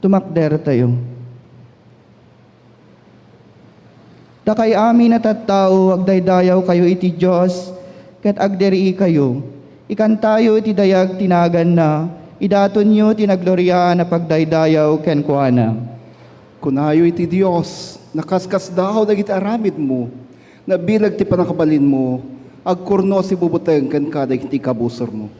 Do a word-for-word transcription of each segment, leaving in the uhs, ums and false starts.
Tumakdertayo. Dakay amin a tattao, agdaydayawkayo iti Dios ket agdiriikayo. Ikantayo iti dayag ti naganna, idatonyo ti nagloriaan a pagdaydayaw kenkuana. Kunayo iti Dios, nakaskasdaaw dagiti aramidmo, nabileg ti pannakabalinmo, agkurno a sibubuteng kenka dagiti kabusormo.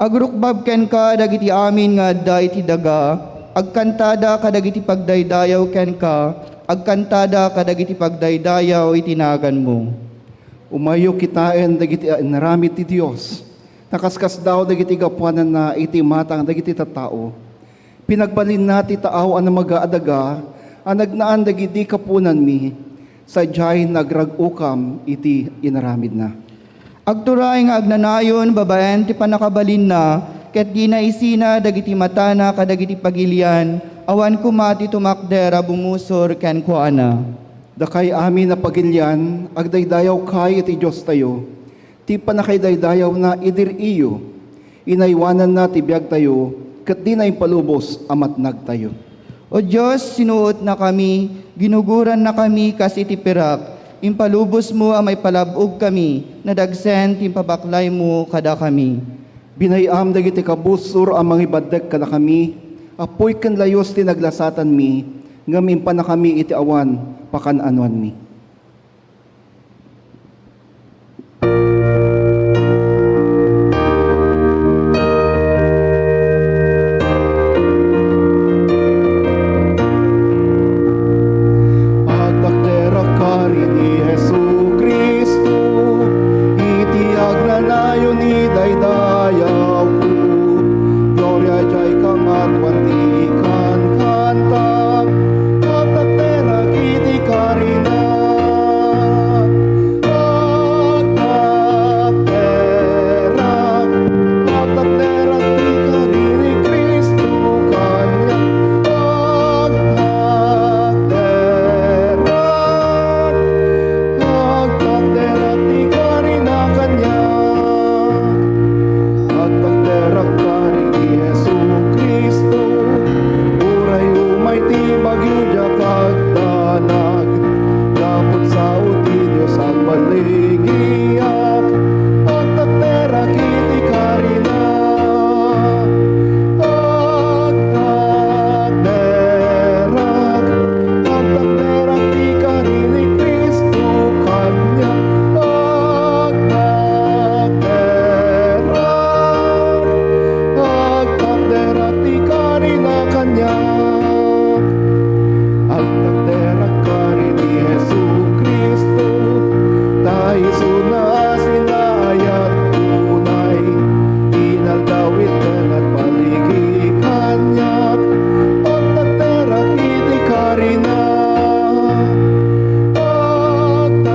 Agrukbab kenka dagiti amin nga adda iti daga, agkantada kadagiti pagdaydayaw kenka, agkantada kadagiti pagdaydayaw iti naganmo. Umayyo kitaen dagiti inaramid ti Dios, nakaskasdaaw dagiti gapuananna iti imatang dagiti tattao. Pinagbalinna ti taaw a namaga a daga a nagnaan dagidi kapuonanmi, sadiay nagrag-okam iti inaramidna. Agturay nga agnanayon babaen ti pannakabalinna, ket dina isina dagiti matana kadagiti pagilian, awan koma ti tumakder a bumusor kenkuana. Dakay amin a pagilian, agdaydayawkay iti Diostayo, ti pannakaidaydayawna idiriyo. Inaywananna ti biagtayo, ket dina impalubos a matnagtayo. O Dios, sinuotnakami, ginugurannakami kas iti pirak, impalubosmo a maipalab-ogkami, nadagsen ti impabaklaymo kadakami. Binay-am dagiti kabusor a mangibaddek kadakami, apuy ken layus ti naglasatanmi, ngem impannakami iti awan pakan-anoanmi. Agtakderak kari ni Jesu-Cristo, iti agnanayon idaydayawko. Gloria diay kangatuan ti kankantak, agtakderak iti karina. Agtakderak, agtakderak ti kari ni Cristo kaniak. Agtakderak, agtakderak ti karina kaniak. Agtakderak kari ni Jesu-Cristo, uray umay ti bagyo diak agdanag. Gapu ta sao ti Dios agbaligiak, agtakderak iti karina. Agtakderak, agtakderak ti kari ni Cristo kaniak. Agtakderak, agtakderak ti karina kaniak. Agtakderak kari ni Jesu-Cristo, ta isuna a sinaayat unay inaldaw iti nagpaligi kaniak. Agtakderak iti karina. Agtakderak,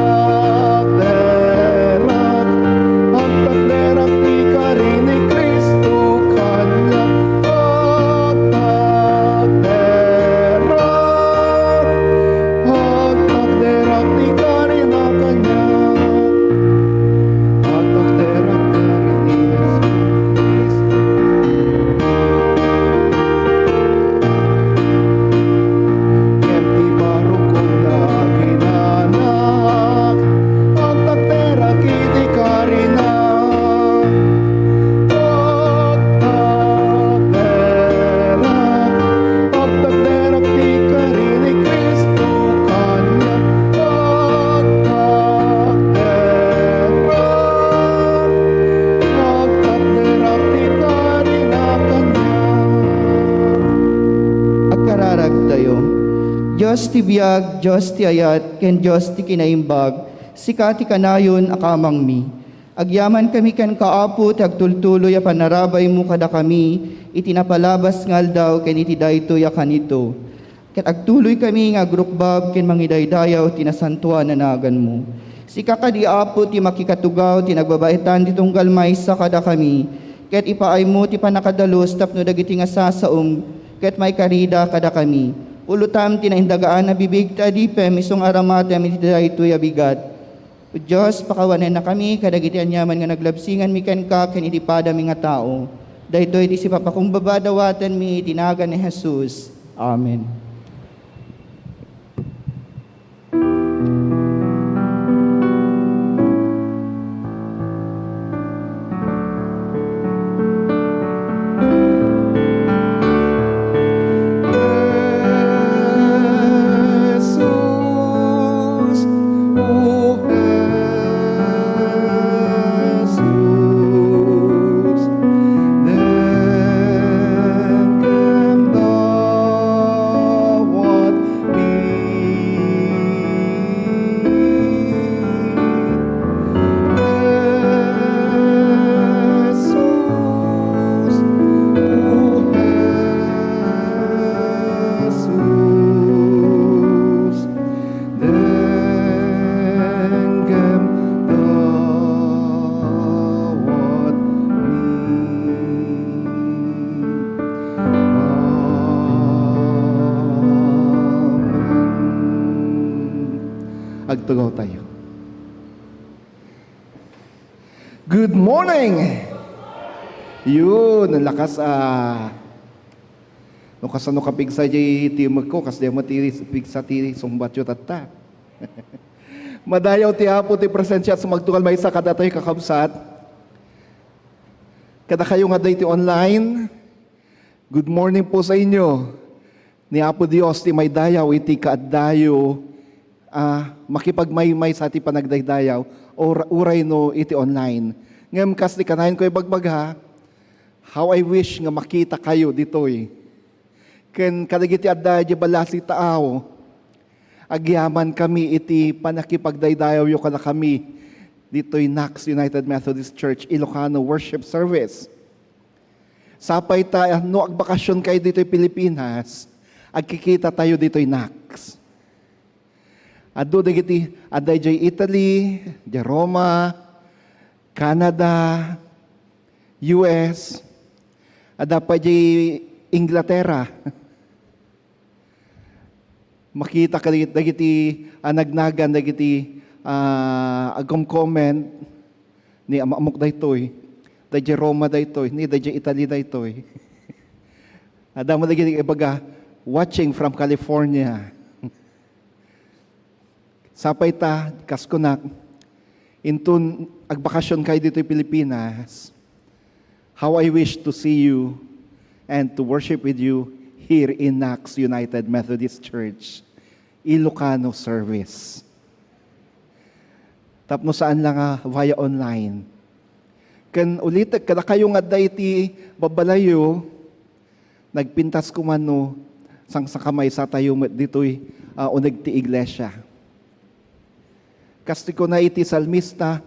agtakderak ti kari ni Cristo kaniak. Agtakderak, agtakderak ti karina kaniak. Agtakderak kari ni Jesu-Cristo. Ngem ti barukon nga aginanak, agtakderak iti karina. Agtakderak, agtakderak ti kari ni Cristo kaniak. Agtakderak, agtakderak ti karina kaniak. Agkararagtayo. Dios ti biag, Dios ti ayat, ken Dios ti kinaimbag, sika ti kanayon a kamangmi. Agyamankami kenka, Apo, ti agtultuloy a panarabaymo kadakami iti napalabas nga aldaw ken iti daytoy a kanito. Ket agtuloykami nga agrukbab ken mangidaydayaw ti nasantoan a naganmo. Sika kadi, Apo, ti makikatugaw ti nagbabaetan ti tunggal maysa kadakami, ket ipaaymo ti pannakadalus tapno dagiti nga sasaom ket maikarida kadakami. Pulotam ti naindagaan a bibig ti adipem isu nga aramatem iti daytoy a bigat. O Dios, pakawanennakami kadagiti aniaman nga naglabsinganmi kenka ken iti padami nga tao. Daytoy ti sipapakumbaba a dawatenmi iti nagan ni Jesus. Amen. Agtugaw tayo. Good morning! Yun, ang lakas, ah. No kasano kapigsa jay timekko, kas di met ti pigsa ti sungbatyo tatta. Madayaw ti Apo ti presensia, sumagtugal maysa kadatayo, kakabsat. Kadakayo nga adda iti online, good morning po sa inyo. Ni Apo Dios ti maidayaw iti kaaddayo a makipagmaymaysa ti panagdaydayaw, or-, uray no iti online. Ngem kas ti kanayon ko ibagbaga, how I wish nga makita kayo ditoy. Ken kadagiti adda idiay ballasi taaw, agyaman kami iti pannakipagdaydayawyo kadakami ditoy Knox United Methodist Church Ilocano Worship Service. Sapay ta, no agbakasyon kayo ditoy Pilipinas, agkikita tayo ditoy Knox. Adu dagiti adda idiay Italy, idiay Roma, Canada, U S, adda pay idiay Inglaterra. Makita ka dagit-, dagiti anagnagan, dagiti, ah, agkom-comment ni Ama-, amok daytoy, daydiay Roma daytoy, ni daydiay Italy daytoy. Adda met dagiti ibaga, "Watching from California." Sapay ta, kas kunak, inton agbakasyon kayo ditoy Pilipinas, how I wish to see you and to worship with you here in Knox United Methodist Church, Ilocano service. Tapno saan la nga via online. Ken ulitek, kadakayo nga adda iti babbalayyo, nagpintas koma no sangsakamaysa tayo met ditoy, ah, uneg ti iglesia. Kas ti kuna iti salmista,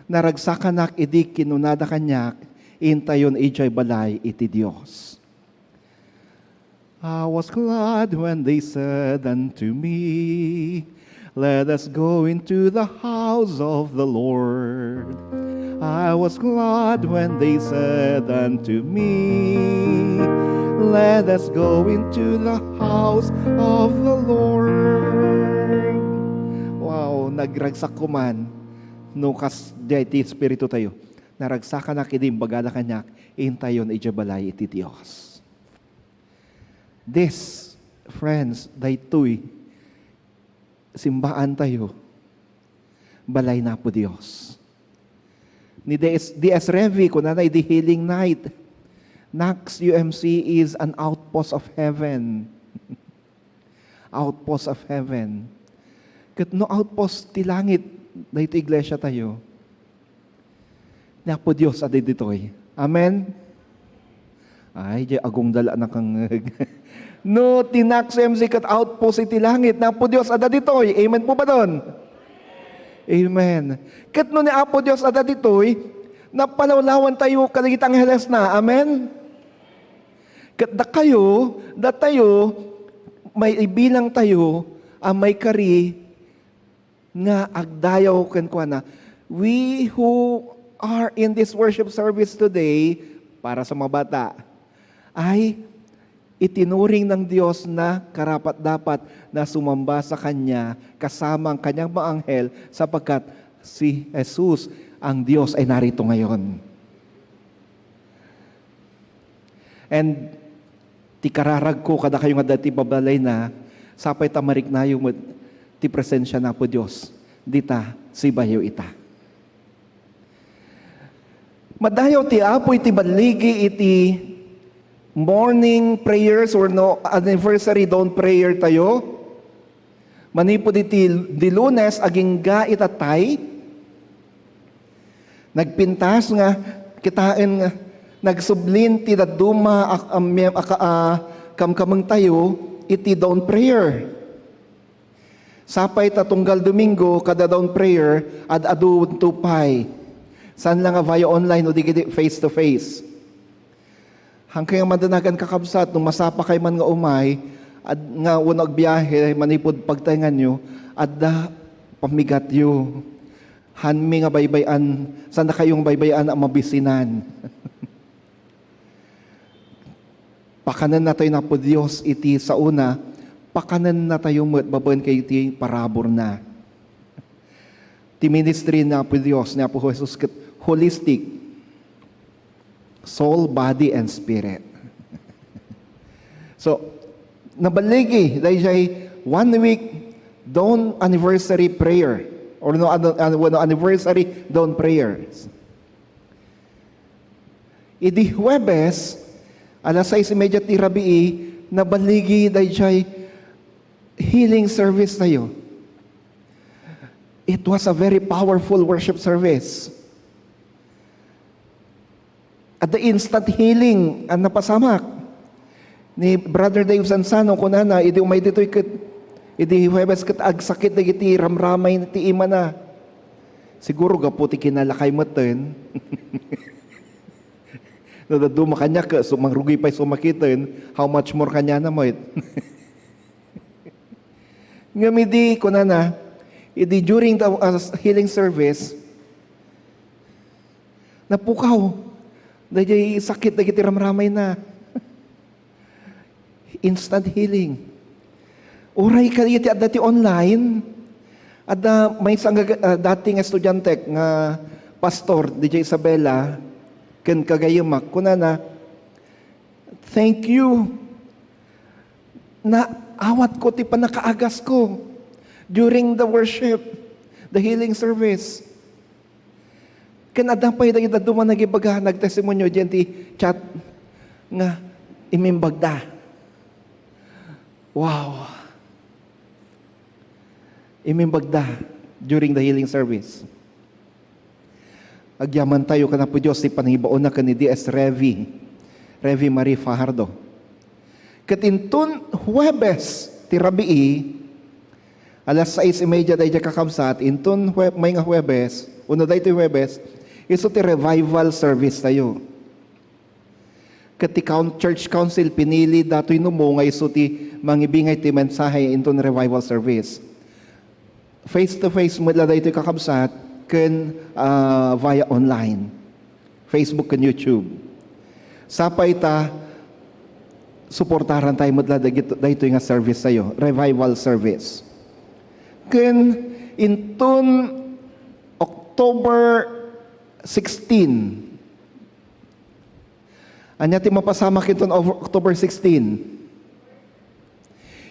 "Naragsakanak idi kinunada kaniak, 'Intayon idiay balay iti Dios.'" "I was glad when they said unto me, 'Let us go into the house of the Lord.' I was glad when they said unto me, 'Let us go into the house of the Lord.'" Wow, nagragsak ko man no kas diay ti espiritu tayo. Naragsakanak idi imbagada kaniak, "Intayon idiay balay iti Dios." This, friends, daytoy simbaan tayo, balay na Apo Dios. Ni D S, D S Revy, kunana idi healing night, "Knox U M C is an outpost of heaven." Outpost of heaven. Ket no outpost ti langit, daytoy iglesia tayo. Ni Apo Dios adda ditoy. Amen? Ay, di agungdal a nakangngeg. No, ti Knox M C ket outpost iti langit, ni Apo Dios adda ditoy. Amen po ba ton? Amen. Ket no ni Apo Dios adda ditoy, napalawlawan tayo kadagiti angheles na. Amen? Ket dakayo, datayo, maibilang tayo a maikari nga agdayaw kenkuana. We who are in this worship service today, para sa mga bata, ay itinuring ng Diyos na karapat-dapat na sumamba sa Kanya kasama ang Kanyang mga anghel, sapagkat si Jesus, ang Diyos, ay narito ngayon. And Ti kararagko kadakayo nga adda iti babalayna, sapay ta mariknayo met ti presensia ni Apo Dios dita, sibayo ita. Madayaw ti Apo iti balligi iti morning prayers or no anniversary dawn prayer tayo. Manipud iti di Lunes, agingga ita tay, nagpintas nga kitaen nga nagsublin ti dadduma a, a, a, a, kamkameng tayo iti dawn prayer. Sapay ta tunggal Domingo, kada dawn prayer, ad-adunto pay. Saan la nga via online o di kadi face to face. Hangkay nga madanagan, kakabsat, no masapakay man nga umay, ad-, nga wenno agbiahe manipud pagtaenganyo, adda pammigatyo. Hanmi nga baybay-an, saan dakayo nga baybay-an a mabisinan. Pakanennatayo ni Apo Dios iti saona, pakanennatayo met babaen iti paraburna. Ti ministry ni Apo Dios, ni Apo Jesus ket holistic. Soul, body, and spirit. So, naballigi, dayjay one week dawn anniversary prayer. Or no, ano, ano, no anniversary dawn prayers. Idi Huwebes, alas sais y media ti rabii, naballigi dayjay healing service tayo. It was a very powerful worship service. Adda instant healing a napasamak. Ni Brother Dave Sansano, kunana, idi umay ditoy ket, idi Huwebes ket agsakit dagiti ramramay ti imana. Siguro gapu ti kinalakay metten. No dadduma kaniak, so, mangrugi pay sumakiten, how much more kaniana met. Ngem idi, kunana, idi during the, uh, healing service, napukaw. Dayjay sakit dagiti ramramayna. Instant healing. Uray kadi ti adda ti online, adda maysa nga, ah, dati nga estudiantek nga pastor, D J Isabela, ken kagayemak, kunana, "Thank you. Naawatko ti pannakaagasko during the worship, the healing service." Ken adda pay dagiti dadduma nagibaga, nagtestimonio diyan ti chat nga imimbagda. Wow! Imimbagda during the healing service. Agyamantayo ken Apo Dios ti panangibaonna ken ni D S Revi, Revi Marie Fajardo. Ket inton Huwebes ti rabii, alas sais y media daydiay kakabsat, inton Hue-, may nga Huwebes, wenno daytoy Huwebes, isu ti revival service tayo. Ket ti coun-, church council pinili datoy numo nga isu ti mangibingay ti mensahe inton revival service. Face to face met la daytoy kakabsat ken, ah, via online, Facebook ken YouTube. Sapay ta suportaran tayo met la dagit-, daytoy nga service tayo, revival service. Ken inton October sixteen, ania ti mapasamak inton Oc-, October sixteen?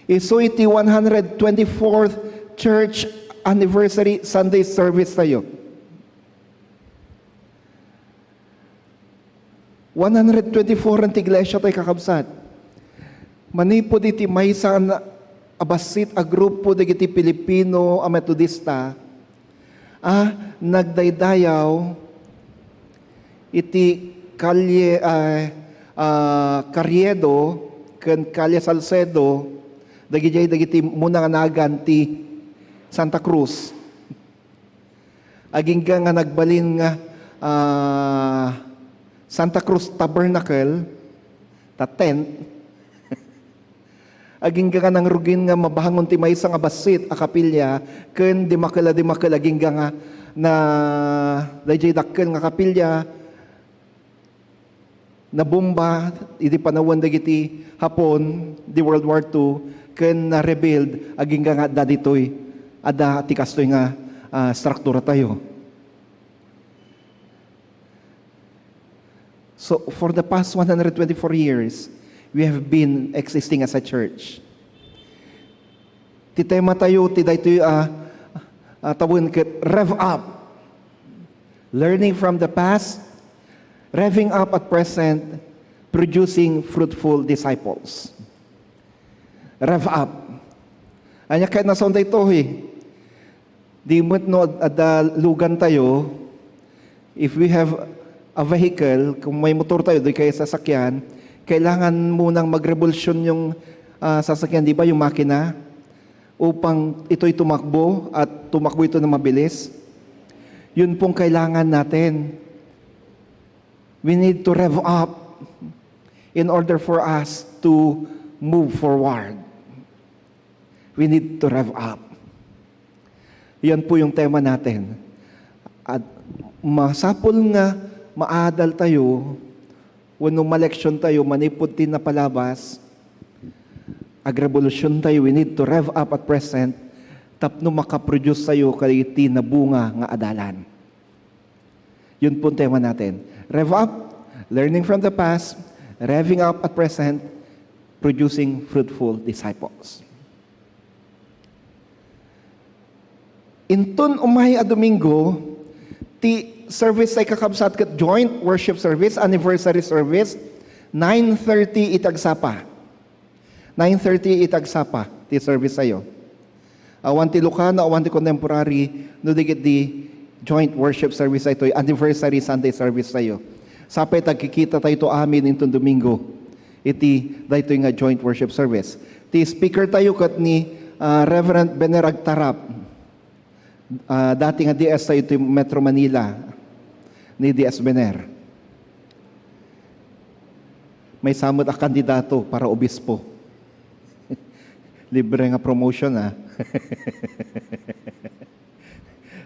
Isu iti one hundred twenty-fourth church anniversary Sunday service tayo. One hundred twenty-four ti iglesia tayo, kakabsat. Manipud iti maysa a bassit a grupo dagiti Pilipino a Metodista, a nagdaydayaw iti Calle, ah, ah, Carriedo ken Calle Salcedo, dagidiay dagiti muna nga nagan ti Santa Cruz. Agingga nga nagbalin nga, ah, Santa Cruz Tabernacle, ta tent, agingga nga nangrugin nga mabangon ti maysa nga bassit a kapilya ken dimakel a dimakel, agingga nga na, daydiay dakkel nga kapilya nabomba idi panawen dagiti Hapon, di World War Two, ken na-rebuild, agingga nga adda ditoy, adda ti kastoy nga, ah, struktura tayo. So, for the past one hundred twenty-four years, We have been existing as a church. Ti tema tayo, ti daytoy a, a tawen ket rev up. Learning from the past, revving up at present, producing fruitful disciples. Rev up. Ania ket nasaon daytoy? Di met no ad-, adda lugan tayo, if we have a vehicle, kung may motor tayo, di kaya sasakyan, kailangan munang magrebulsyon yung, ah, sasakyan, di ba, yung makina? Upang ito'y tumakbo at tumakbo ito na mabilis. Yun pong kailangan natin. We need to rev up in order for us to move forward. We need to rev up. Yan po yung tema natin. At masapul nga maadal tayo, wenno maleksyon tayo, manipud ti napalabas, agrevolusyon tayo, we need to rev up at present, tapno makaproduce tayo kadagiti nabunga nga adalan. Yun po ang tema natin. Rev up, learning from the past, revving up at present, producing fruitful disciples. Inton umay a Domingo, ti service tay kakabsat ket joint worship service, anniversary service, nine thirty iti agsapa. Nine thirty iti agsapa ti service tayo. Awan ti Ilocano, awan ti Contemporary, no di ket di joint worship service daytoy, anniversary Sunday service tayo. Sapay ta agkikita tayo to amin inton Domingo iti daytoy nga joint worship service. Ti speaker tayo ket ni, ah, Reverend Bener Agtarap. Ah, dati nga D S tayo ti Metro Manila, ni D S Bener. Maysa met a kandidato para obispo. Libre nga promotion, ah.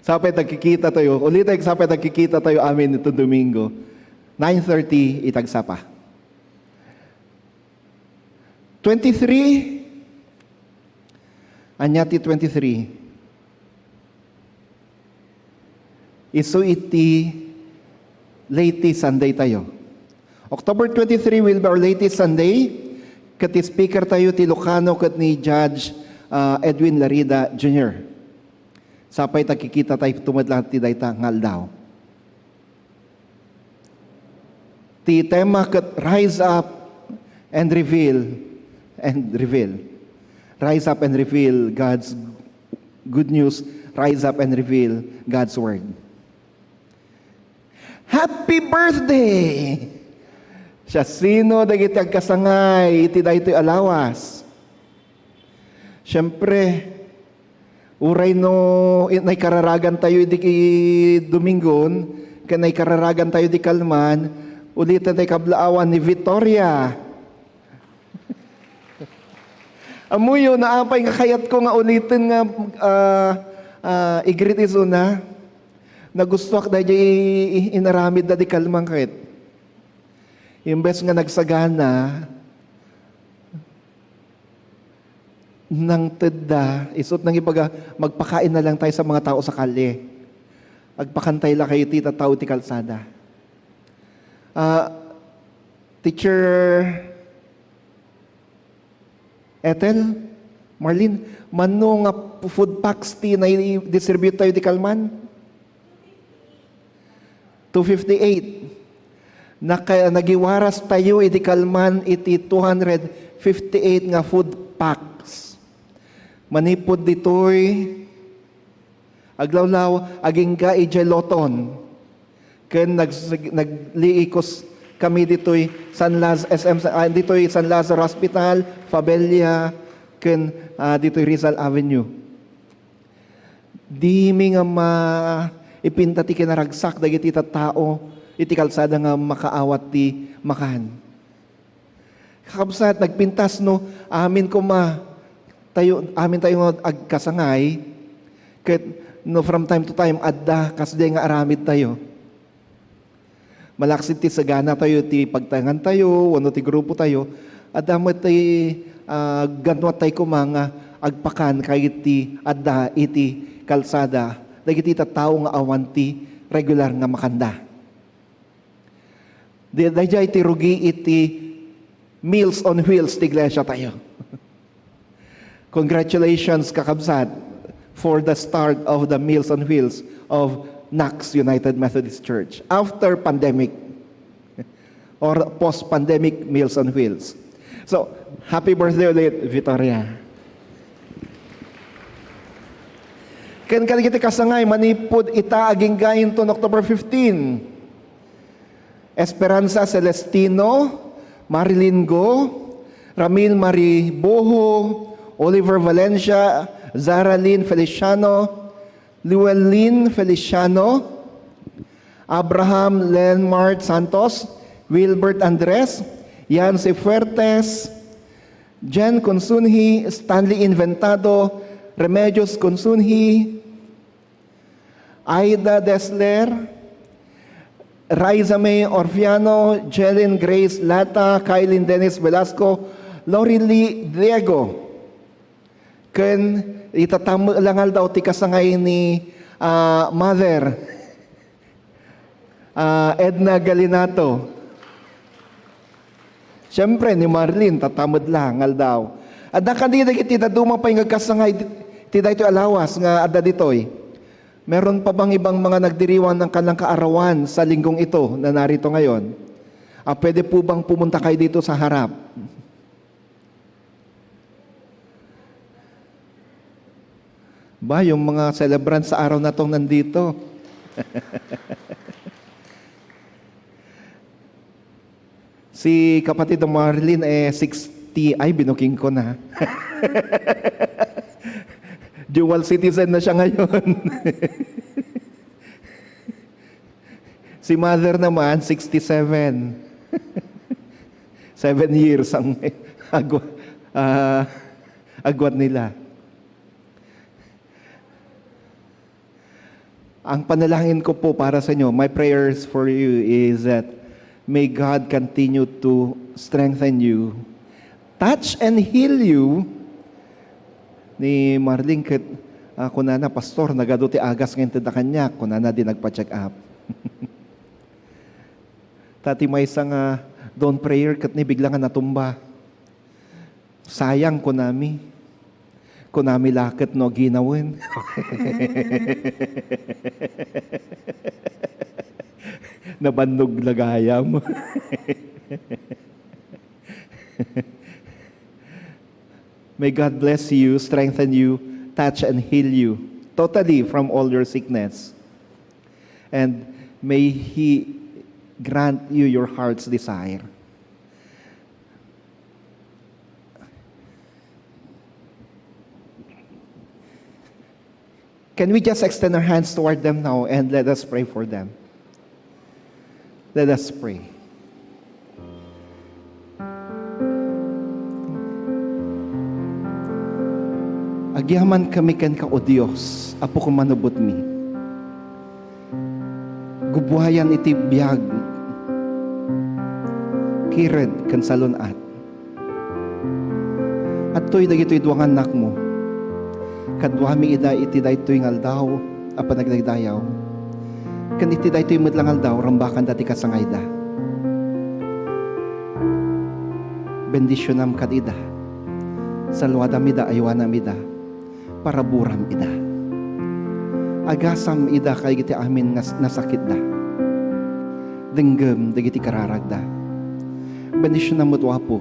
Sapay ta agkikita tayo. Ulitek, sapay ta agkikita tayo amin ito Domingo. Nine thirty iti agsapa. Twenty-three. Ania ti twenty-three? Isu iti Leyte Sunday tayo. October twenty-three will be our Leyte Sunday. Ket ti speaker tayo ti Ilocano ket ni Judge, ah, Edwin Larida Junior. Sapay ta agkikita tayo tumedla ti dayta nga aldaw. Ti tema ket Rise Up and Reveal, and Reveal. Rise up and reveal God's good news. Rise up and reveal God's word. Happy birthday! Siasino dagiti agkasangay iti daytoy a lawas? Siempre, uray no i-, naikararagan tayo idi ki-, Domingon, ken naikararagan tayo di kalman, uliten tayo kablaawan ni Victoria. Ammoyo, naapay nga kayatko nga uliten nga, ah, ah, i-greet isuna. Nagustuak daydiay i-, i-, inaramidda di kalman ket. Imbes nga nagsagana, nangtedda, isut' nangibaga, "Magpakain na lang tayo sa mga tao sa kalye. Agpakan tayo lakay iti tattao iti kalsada." Ah, Teacher Ethel, Marlene, mano nga food packs ti nai-distribute tayo di kalman? Two fifty-eight. Naka-, nagiwaras tayo idi kalman iti two hundred fifty-eight nga food packs. Manipud ditoy, aglawlaw, agingga idiay Loton. Ken nag-, nagliikos kami ditoy San Laz-, S M Sa-, ah, ditoy San Lazaro Hospital, Fabella, ken, ah, ditoy Rizal Avenue. Dimi nga maipinta ti kinaragsak dagiti tattao iti kalsada nga makaawat ti makan. Kakabsat, nagpintas no amin koma tayo, amin tayo nga agkasangay, ket no from time to time adda kasdiay nga aramid tayo. Malaksid ti sagana tayo, ti pagtaengan tayo, wenno ti grupo tayo, adda met ti, ah, ganwat tayo koma nga agpakan kagiti adda iti kalsada, dagiti tattao nga awan ti regular nga makanda. Di-, daydiay ti rugi iti Meals on Wheels ti iglesia tayo. Congratulations, kakabsat, for the start of the Meals on Wheels of Knox United Methodist Church after pandemic or post-pandemic Meals on Wheels. So, happy birthday ulit, Victoria. Ken kadagiti kasangay, manipud ita agingga inton October fifteen, Esperanza Celestino, Marilyn Go, Ramil Marie Boho, Oliver Valencia, Zara Lynn Feliciano, Llewellyn Feliciano, Abraham Lenmart Santos, Wilbert Andres, Yancy Fuertes, Jen Consunji, Stanley Inventado, Remedios Consunji, Aida Desler, Raisa May Orfiano, Jelen Grace Lata, Kylene Dennis Velasco, Lori Lee Diego. Ken itatam met la nga aldaw ti kasangay ni, ah, Mother, ah, Edna Galinato. Siyempre, ni Marlene, tatam met la nga aldaw. Adda kadi dagiti dadduma pay nga agkasangay di-, ti daytoy a lawas nga adda ditoy. Meron pa bang ibang mga nagdiriwang ng kanilang kaarawan sa linggong ito na narito ngayon? Ah, pwede po bang pumunta kayo dito sa harap? Ba, yung mga celebrant sa araw na tong nandito. Si kapatid na Marlene, eh, sixty. Ay, binuking ko na. Dual citizen na siya ngayon. Si mother naman, sixty-seven. Seven years ang agwa-, ah, agwat nila. Ang panalangin ko po para sa inyo, my prayers for you is that may God continue to strengthen you, touch and heal you. Ni Marlene ket, ah, kunana, "Pastor, nagadu ti agas nga inted a kaniak," kunana di nagpa-check up. Ta ti maysa nga dawn prayer ket ni bigla nga natumba. Sayang, kunami. Kunami la ket no aginawen. Nabannog la gayam. May God bless you, strengthen you, touch and heal you totally from all your sickness. And may He grant you your heart's desire. Can we just extend our hands toward them now and let us pray for them? Let us pray. Agyamankami kenka, O Dios, Apo ko manubotmi. Gubuayan iti biag, kired ken salun-at. Adtoy dagitoy dua nga annakmo. Kaduami ida iti daytoy nga aldaw a panagdaydayaw. Ken iti daytoy met la nga aldaw, rambakanda ti kasangayda. Bendisionam kad ida. Saluadam ida, aywanam ida. Paraburam ida. Agasam ida kadagiti amin nga s-, nasakitda. Denggem dagiti kararagda. Bendisionam met, O Apo,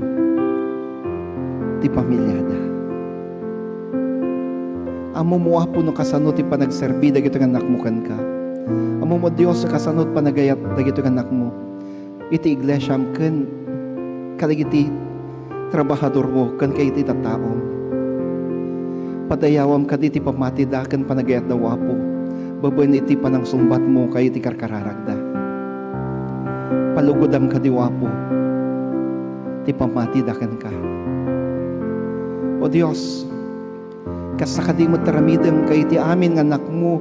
ti pamiliada. Ammom, O Apo, no kasano ti panagserbi dagitoy nga annakmo kenka. Ammom, O Dios, no kasano ti panagayat dagitoy nga annakmo iti iglesiam ken kadagiti trabahadormo ken kadagiti tattaom. Padayawam kadi ti pammatida ken panagayatda, O Apo, babaen iti panangsungbatmo kadagiti karkararagda. Palugodam kadi, O Apo, ti pammatida kenka. O Dios, kasta kadi met ti aramidem kadagiti amin nga annakmo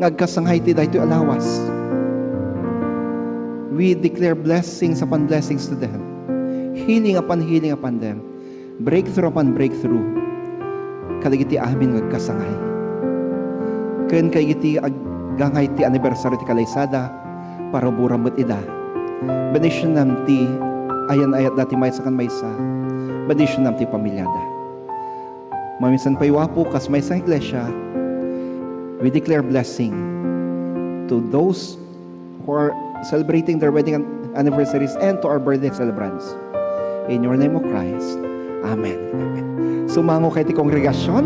nga agkasangay iti daytoy a lawas. We declare blessings upon blessings to them. Healing upon healing upon them. Breakthrough upon breakthrough. Kadagiti amin nga agkasangay. Ken kadagiti aggangay ti anniversary ti kalaysada, paraburam met ida. Bendisionam ti ayan-ayatda ti maysa ken maysa. Bendisionam ti pamiliada. Mamisan pay, Apo, kas maysa nga iglesia, we declare blessing to those who are celebrating their wedding an-, anniversaries and to our birthday celebrants. In your name, O Christ. Amen. Sumango kayo ti kongregasyon.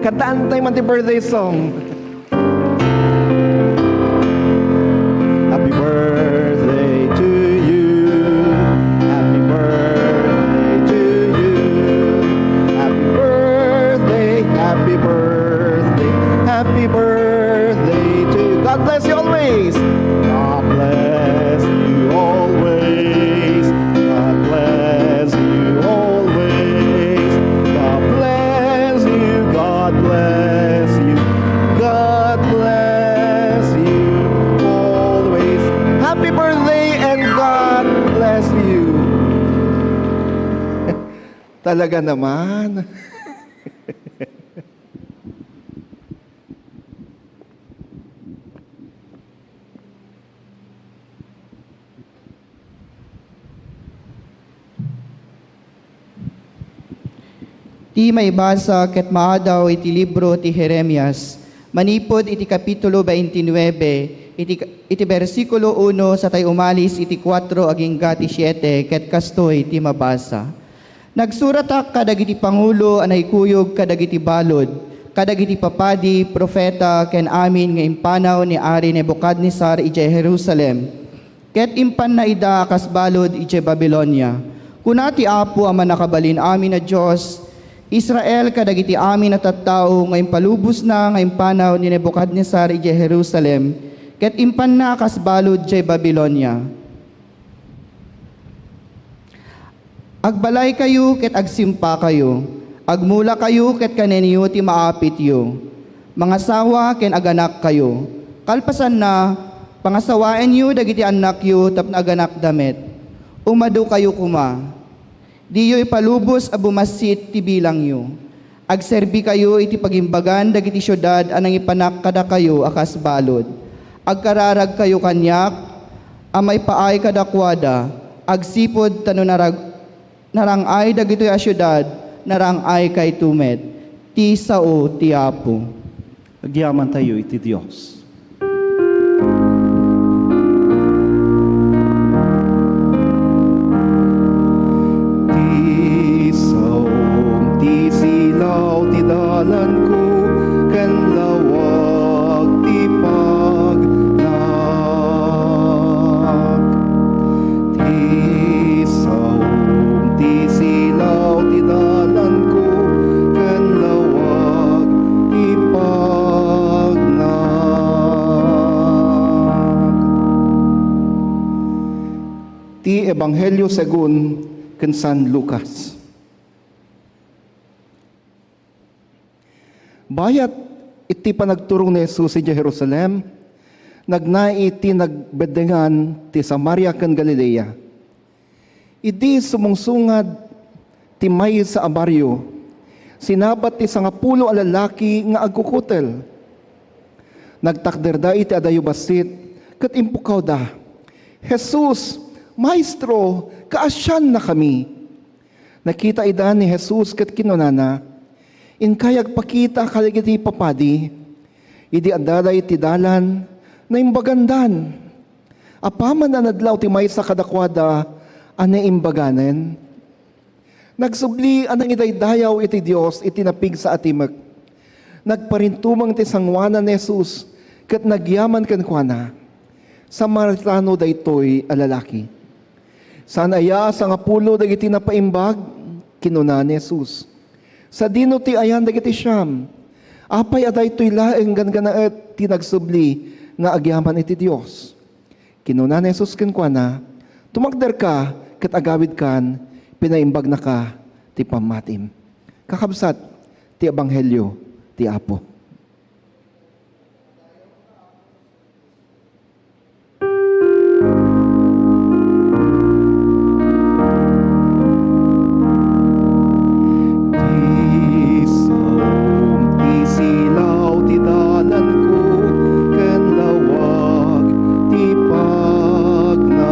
Kantaan tayo man ti birthday song. Happy birthday to you. Happy birthday to you. Happy birthday, happy birthday, happy birthday to you. God bless you always. God bless you always. God bless you always. God bless you. God bless you. God bless you always. Happy birthday and God bless you. Talaga naman. Ti maibasa ket maadaw iti libro ti Jeremias, manipud iti kapitulo twenty-nine, iti, iti bersikulo uno satay umalis iti kuatro agingga ti siete, ket kastoy ti mabasa. Nagsuratak kadagiti pangulo a naikuyog kadagiti balud, kadagiti papadi, profeta, ken amin nga impanaw ni Ari Nebukadnesar idiay Jerusalem, ket impanna ida a kas balud idiay Babilonia. Kuna ti Apo a Mannakabalin-amin a Dios, Israel kadagiti amin a tattao nga impalubosna nga impanaw ni Nebukadnesar idiay Jerusalem, ket impanna a kas balud idiay Babilonia. Agbalaykayo ket agsimpakayo, agmulakayo ket kanenyo ti maapityo, mangasawa ken aganakkayo. Kalpasanna, pangasawaenyo dagiti annakyo tapno aganakda met. Umadokayo koma. Diyo ipalubos a bumassit ti bilangyo. Agserbikayo iti pagimbagan dagiti siudad a nangipanak kadakayo a kas balud. Agkararagkayo kaniak a maipaay kadakuada, agsipud ta no narag-, narang-ay dagitoy a siudad, narang-aykayto met. Ti sao ti Apo. Agyamantayo iti Dios. Ti saom ti silaw ti dalanko, ken lawag ti pagnak. Ti saom ti silaw ti dalanko, ken lawag ti pagnak. Ti Ebanghelio segun ken San Lucas. Bayat iti panagturong ni Jesus idiay Jerusalem, nagna iti nagbeddengan ti Samaria ken Galilea. Idi sumungsungad ti maysa a bario, sinabat ti sangapulo a lalaki nga agkukutel. Nagtakderda iti adayo bassit ket impukawda, "Jesus, Maestro, kaasiannakami!" Nakita ida ni Jesus ket kinunana, "Inkay agpakita kadagiti papadi." Idi addada iti dalan, naimbagandan. Apaman a nadlaw ti maysa kadakuada a naimbaganen, nagsubli a nangidaydayaw iti Dios iti napigsa a timek. Nagparintumeng ti sangoanan ni Jesus ket nagyaman kenkuana. Samaritano daytoy a lalaki. "Saan aya a sangapulo dagiti napaimbag?" kinuna ni Jesus. "Sadino ti ayan dagiti siam? Apay a daytoy laeng ganggannaet ti nagsubli nga agyaman iti Dios?" Kinuna ni Jesus kenkuana, "Tumakderka ket agawidkan, pinaimbagnaka ti pammatim." Kakabsat, ti ebanghelio ti Apo. Ti saom ti silaw ti dalanko, ken lawag ti pagnak.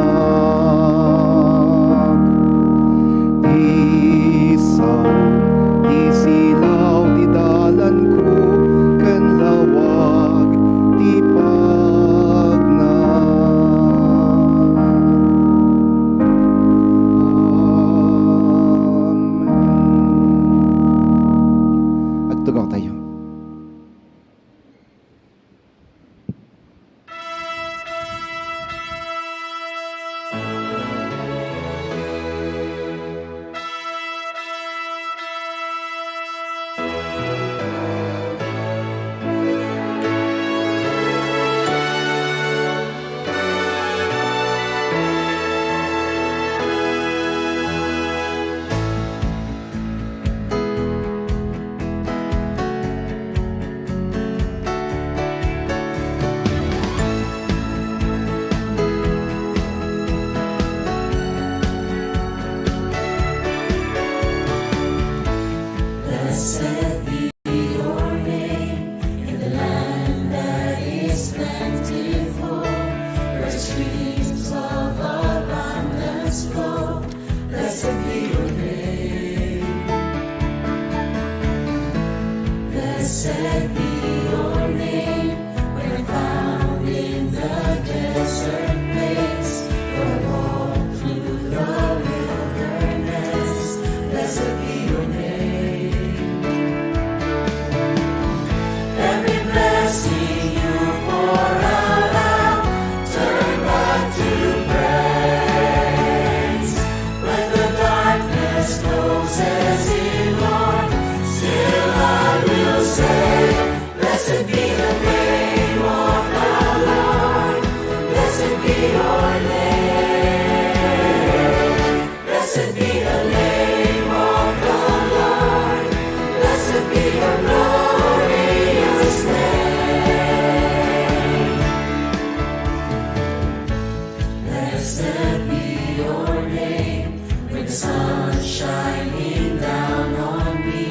Sun shining down on me,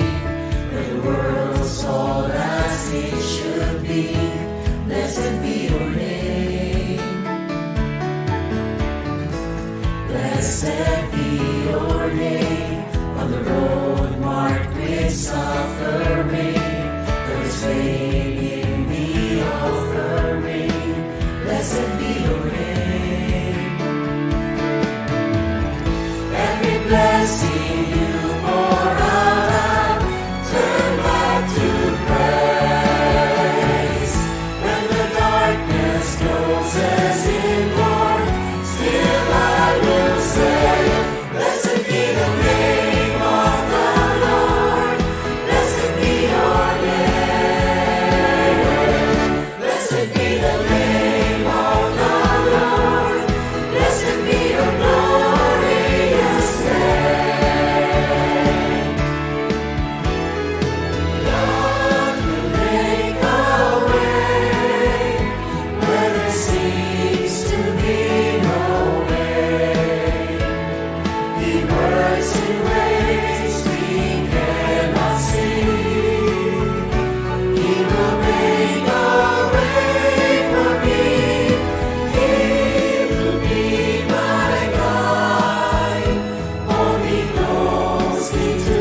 where the world's all as it should be. Blessed be your name. Blessed be your name on the road marked with suffering. There is pain in the offering. Blessed be your name. Every blessing you pour out, turn back to praise. When the darkness closes in, Lord, still I will say, blessed be the name of the Lord. Blessed be your name. Blessed be the name of the Lord. Blessed be your glorious name. God will make a way where there seems to be no way. He works in ways we cannot see. He will make a way for me. He will be my guide. Hold me closely to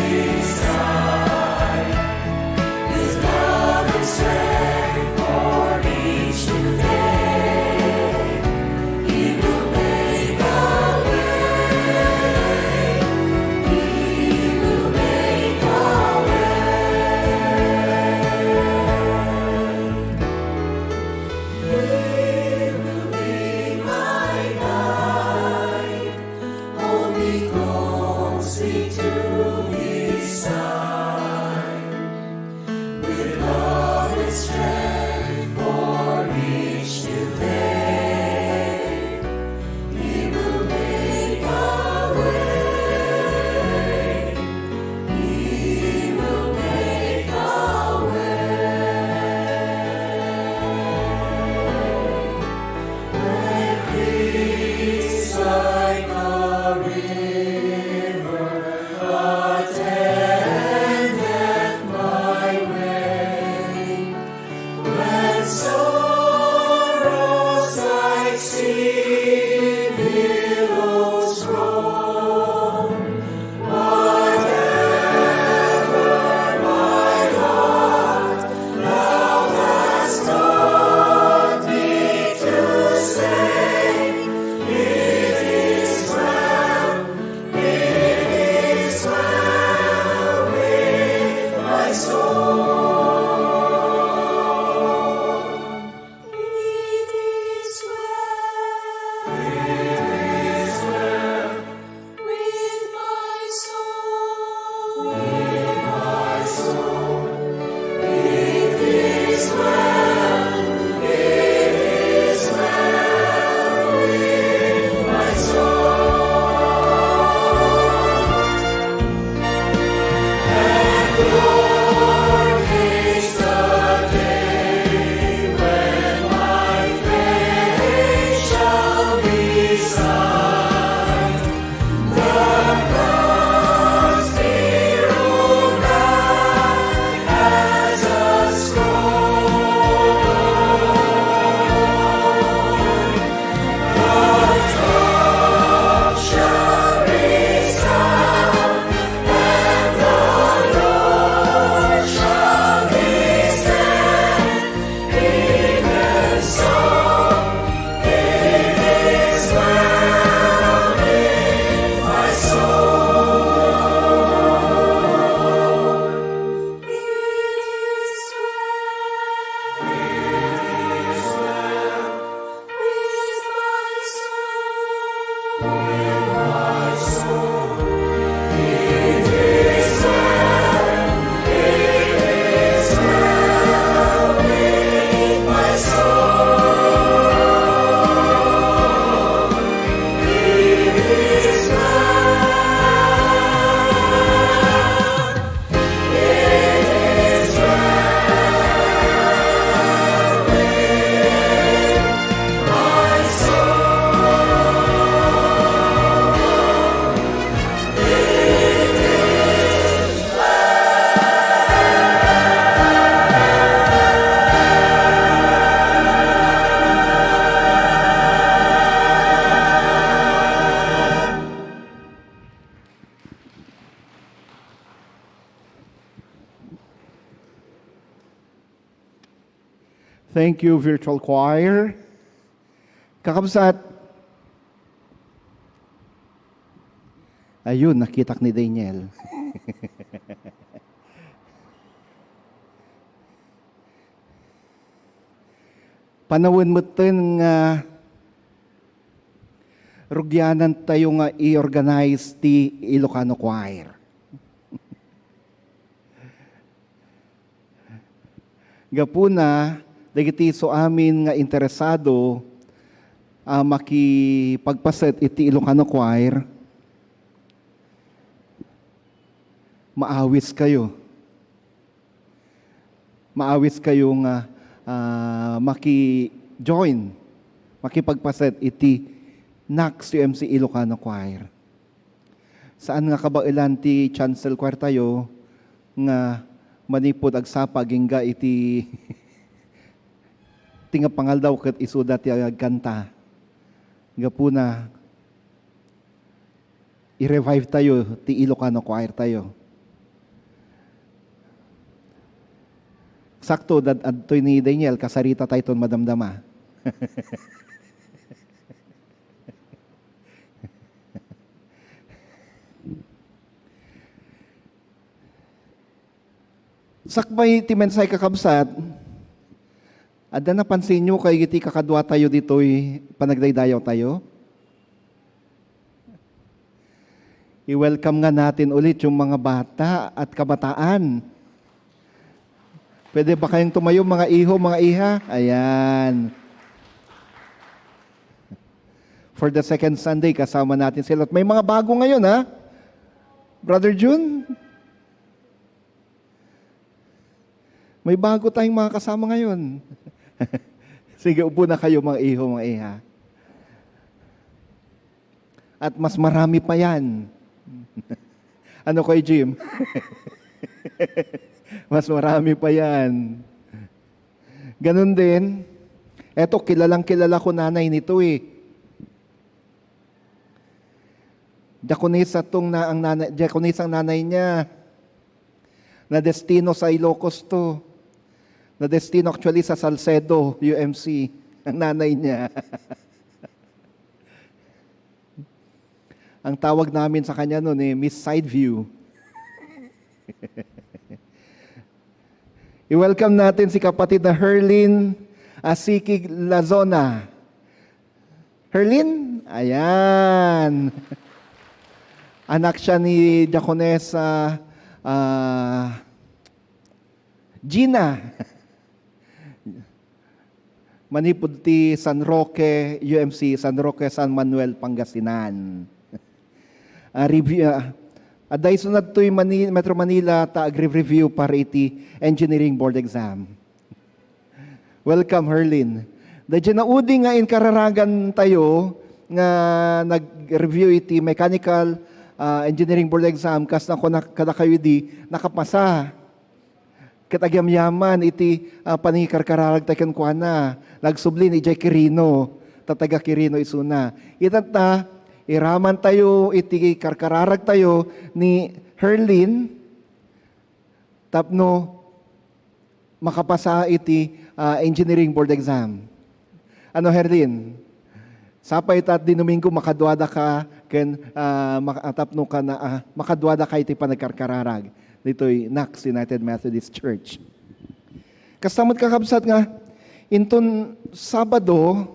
his side. His love and strength for each new day. He will make a way. He will make a way. He will be my guide. Hold me closely to his side. With love and strength for each new day, he will make a way. He will make a way. Like peace, like a river. Thank you, virtual choir. Kakabsat, ayun, nakitak ni Daniel. Panawen metten nga rugianan tayo nga i-organize ti Ilocano Choir. Gapuna, dagiti isu amin nga interesado a makipagpaset iti Ilocano Choir, maawis kayo. Maawis kayo nga, ah, maki-join, makipagpaset iti Nax U M C Ilocano Choir. Saan nga kabaelan ti chancel choir tayo nga manipud agsapa agingga iti ti nga pangaldaw ket isuda ti agkanta. Gapuna, i-revive tayo ti Ilocano choir tayo. Sakto, dad-, adtoy ni Daniel, kasarita tayton madamdama. Sakbay ti mensahe, kakabsat, adda napansinyo kay iti kakadua tayo ditoy panagdaydayaw tayo? I-welcome nga natin ulit yung mga bata at kabataan. Pwede ba kayong tumayo, mga iho, mga iha? Ayan. For the second Sunday, kasama natin sila. At may mga bago ngayon, ha? Brother Jun? May bago tayong mga kasama ngayon. Sige, upo na kayo, mga iho, mga iha. At mas marami pa yan. Ano, Kuya Jim? Mas marami pa yan. Ganun din, eto, kilalang kilala ko nanay nito eh. Diakonisa tong na, ang nanay, diakonisa ang nanay niya. Nadestino sa Ilocos to. Nadestino actually sa Salcedo, U M C, ang nanay niya. Ang tawag namin sa kanya noon eh, Miss Sideview. I-welcome natin si kapatid na Herlin Asiki Lazona. Herlin? Ayan. Anak siya ni Diakonesa, ah, Gina. Manipud ti San Roque, U M C, San Roque, San Manuel, Pangasinan. Ah, review, ah, adda isu nadtoy Mani-, Metro Manila ta agre-review para iti engineering board exam. Welcome, Herlin. Daydiay naudi nga inkararagan tayo nga nag-review iti mechanical, ah, engineering board exam, kas nakuna-, kadakayo idi, nakapasa. Ket agyamyaman iti, ah, panangikarkararag tayo kenkuana. Nagsubli ni idiay Quirino, ta taga Quirino isuna. Ita ta, iraman tayo iti karkararag tayo ni Herlin, tapno makapasa iti, ah, engineering board exam. Ano, Herlin? Sapay ta, di Domingo, makaduada ka ken, ah, maka-, tapno ka na, ah, makaduada ka iti panagkarkararag ditoy Nax United Methodist Church. Kasta met, kakabsat, nga inton Sabado,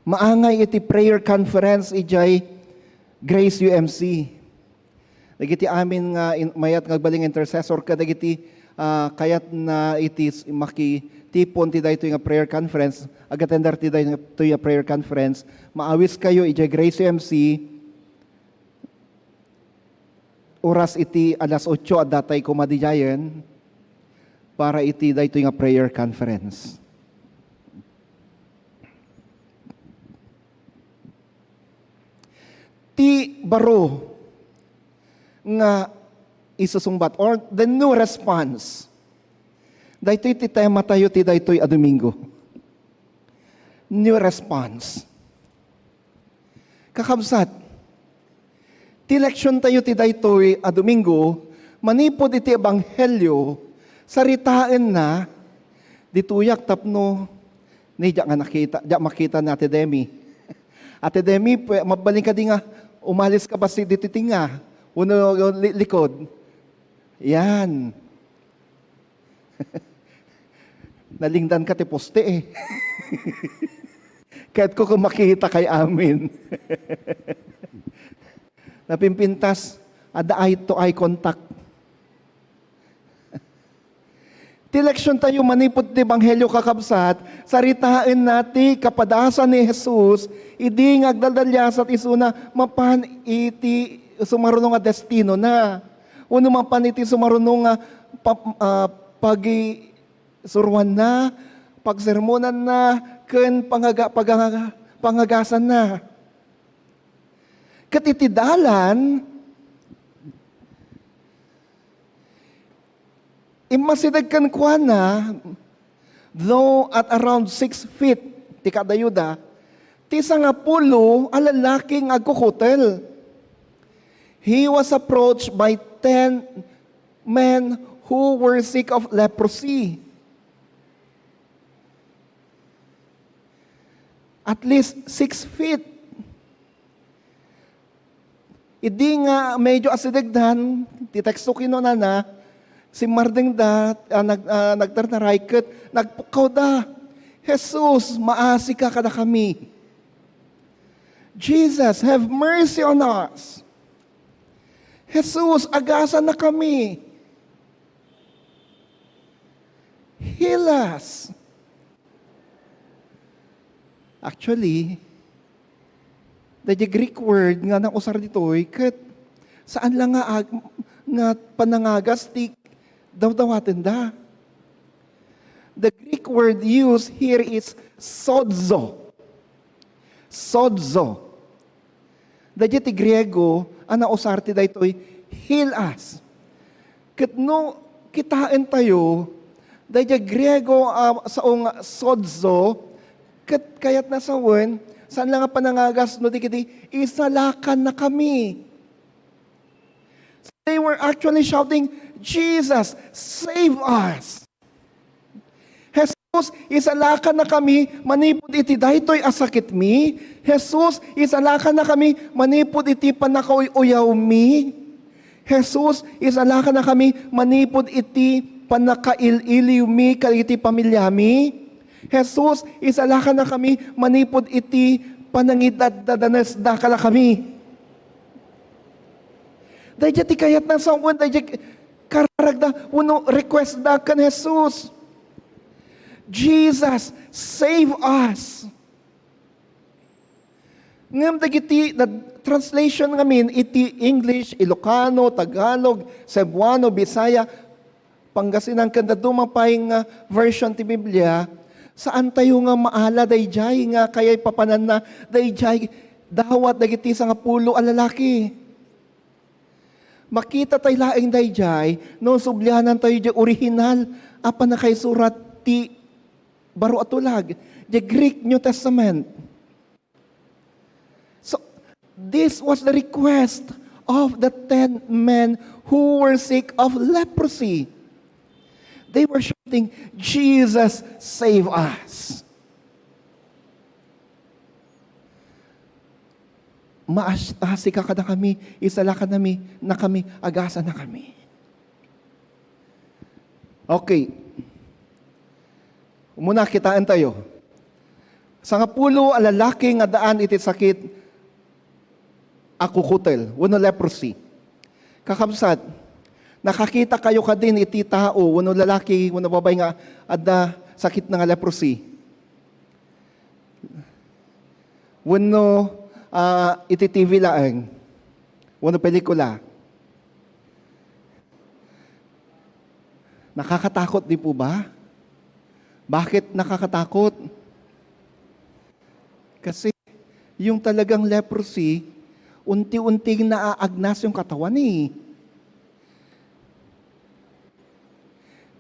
maangay iti prayer conference idiay Grace U M C. Dagiti amin nga in-, mayat nga agbalin nga intercessor kadagiti, ah, kayatna iti s-, makitipon ti daytoy nga prayer conference, agatender ti daytoy nga prayer conference, maawis kayo idiay Grace U M C, oras iti alas otso, adda tay koma didiayen para iti daytoy nga prayer conference. Ti baro nga isusungbat, or the new response. Daytoy ti tema tayo ti daytoy a Domingo. New response. Kakabsat, ti leksyon tayo ti daytoy a Domingo, Manipud iti ebanghelio, saritaenna, ditoyak tapno, ni, diak nga nakita, diak makita ni Ate Demi. Ate Demi, pwe-, mabalin kadi nga umalis ka basi ditoy tinga, wenno li-, likod. Yan. Nalingdan ka ti poste, eh. Kayatko nga makita kay amin. Napimpintas, adda eye to eye contact. Ti leksion tayo manipud ti ebanghelio, kakabsat, saritaenna ti kapadasan ni Jesus idi nga agdaldaliasat isuna mapan iti sumaruno nga destinona. Wenno mapan iti sumaruno nga pa-, ah, pagisuruanna, pagsermonanna, ken pangaga-, paganga-, pangagasanna. Ket iti dalan, immasideg kenkuana, though at around six feet ti kadayuda, ti sangapulo a lalaki nga agkukutel. He was approached by ten men who were sick of leprosy. At least six feet. Idi nga medyo asidegdan, ti teksto kinunana, simmardengda, ah, nag-, ah, nagtartaray ket nagpukkawda, "Jesus, maasika kadakami. Jesus, have mercy on us. Jesus, agasannakami. Heal us." Actually, daydiay Greek word nga nausar ditoy, ket saan la nga ag-, nga panangagas ti dawdawatenda. The Greek word used here is sozo. Sozo. Daydiay ti Griego a nausar ti daytoy, "Heal us." Ket no kitaentayo, daydiay Griego a sao nga sozo, ket kayatna sawen, saan la nga panangagas no di ketdi, "Isalakannakami." They were actually shouting, "Jesus, save us!" "Jesus, isalakannakami manipud iti daytoy a sakitmi. Jesus, isalakannakami manipud iti pannakauyawmi. Jesus, isalakannakami manipud iti pannakail-iliwmi kadagiti pamiliami. Jesus, isalakannakami manipud iti panangidaddadanesda kadakami." Daydiay ti kayatna sawen, daydiay kararagda wenno requestda ken Jesus. "Jesus, save us." Ngem dagiti, the translation ngamin iti English, Ilocano, Tagalog, Cebuano, Bisaya, Pangasinan, ken dadduma pay nga version ti Biblia, saantayo nga maala daydiay nga kayat papananna daydiay dawat dagiti sangapulo a lalaki. Makita tay laeng daydiay no sublianantayo diay orihinal a pannakaisurat ti Baro a Tulag, the Greek New Testament. So, this was the request of the ten men who were sick of leprosy. They were shouting, "Jesus, save us." Maas-, maasika kadakami, isalakannakami, agasannakami. Okay. Umuna, kitaentayo. Sangapulo a lalaki nga addaan iti sakit a kukutel wenno leprosy. Kakabsat, nakakitakayo kadin iti tao wenno lalaki wenno babay nga adda sakitna nga leprosy? Wenno, ah, iti T V laeng? Wenno pelikula? Nakakatakot, di po ba? Bakit nakakatakot? Kasi yung talagang leprosy, unti-unting naaagnas yung katawan eh.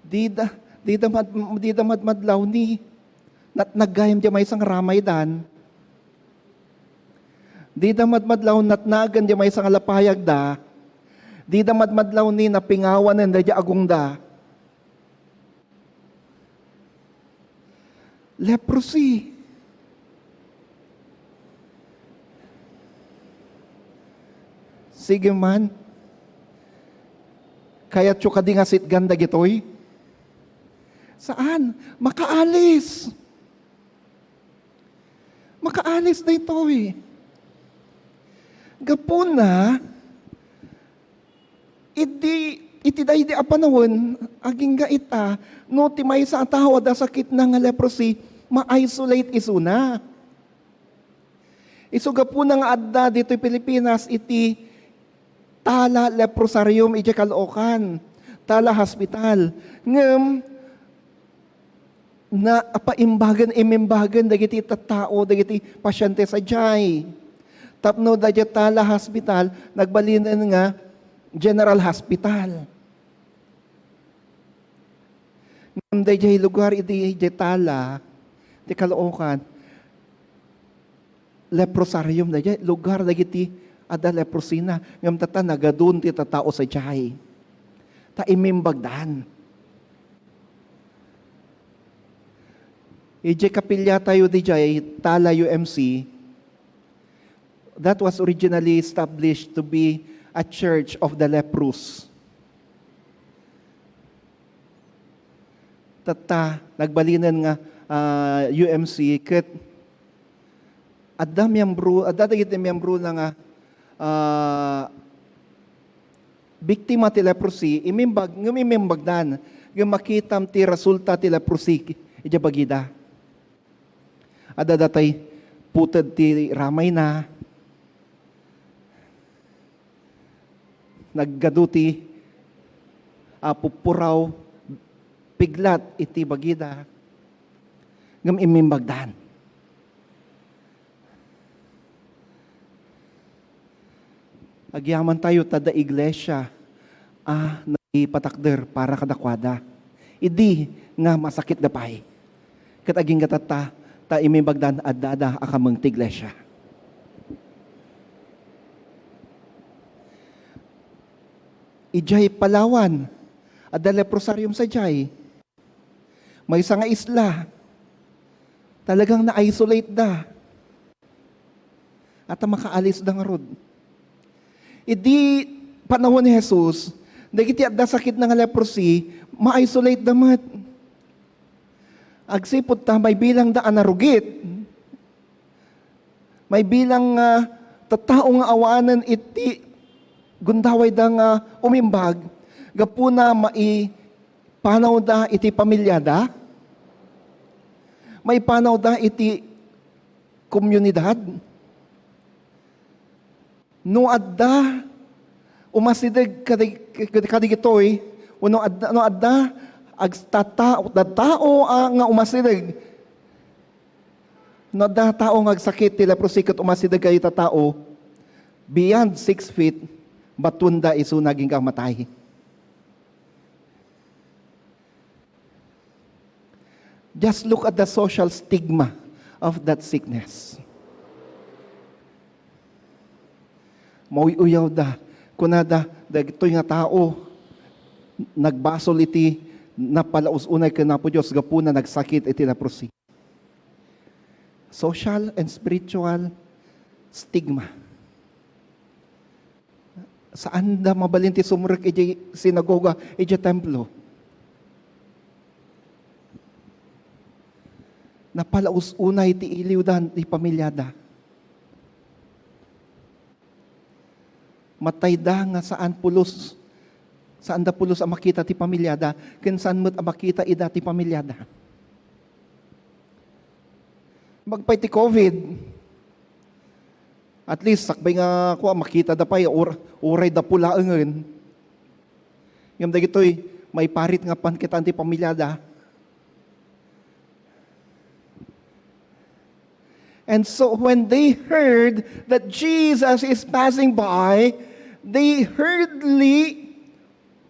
Dida, dida mad-, dida madmadlaw ni natnag gayam diay maysa nga ramaydan. Dida madmadlaw natnagan diay maysa nga lapayagda. Dida madmadlaw ni napingawanen daydi agongda. Leprosy. Sige man. Kayatyo kadi nga sitgan dagitoy? Saan. Makaalis. Makaalis daytoy. Gapuna, idi, iti daydi a panawen, agingga ita, no ti maysa a tao adda sakitna nga leprosy, ma-isolate isuna. Isu gapuna nga adda ditoy Pilipinas iti Tala Leprosarium idiay Caloocan, Tala Hospital. Ngem, na, paimbagen, imimbagen dagiti tattao, dagiti pasyente sadiay. Tapno daydiay Tala Hospital, nagbalinen nga General Hospital. Ngem daydiay lugar idi, idiay Tala, ti Caloocan, leprosarium daydiay, lugar dagiti adda leprosina. Ngem tatta, nagadun ti tattao sadiay. Ta imimbagdan. Idiay kapiliatayo didiay, Tala U M C, that was originally established to be a church of the leprous. Tatta, nagbalinen nga, ah, U M C, ket adda miyembro, adda dagiti miyembrona nga, ah, biktima ti leprosy, imimbag, ngem imimbagdan, ngem makitam ti resulta ti leprosy idiay bagida. Adda datay puted ti ramayna, naggadu ti, ah, pupuraw, piglat iti bagida, ngem imimbagdan. Agyamantayo ta adda iglesia a naipatakder para kadakuada. Idi nga masakitda pay. Ket agingga tatta, ta imimbagdan addada a kameng ti iglesia. Idiay Palawan, adda leprosarium sadiay. Maysa nga isla, talagang na-isolate da. At makaalis da ngarud. Idi panawen ni Jesus, dagiti adda sakit na nga leprosy, ma-isolate da met. Agsipud ta, may bilang da a narugit. May bilang nga tattao nga awanen iti gundaway da nga umimbag, gapuna maipanaw da iti pamilya da, maipanaw da iti komunidad. No adda umasideg kadi-, kadi-, kadigitoy, wenno adda, no adda agtata-, tattao a nga umasideg, no adda tao nga agsakit ti leprosy ket umasideg kadagiti tattao, beyond six feet, batuenda isu nga agingga matay. Just look at the social stigma of that sickness. Mauy-uyawda, kunada, dagitoy nga tao, nagbasol iti napalaus-unay ken Apo Dios gapuna nagsakit iti leprosy. Social and spiritual stigma. Saanda mabalin ti sumrek idiay sinagoga, idiay templo. Napalaus-unay ti iliwdan ti pamilyada. Matayda nga saan pulos, saanda pulos a makita ti pamilyada, ken saan met a makita ida ti pamilyada. Magpay ti covid, at least, sakbay nga, kua, makitada pay, ur-, uray da pulaengen. Ngem dagitoy, maiparit nga pankitaan ti pamilyada. And so when they heard that Jesus is passing by, they hurriedly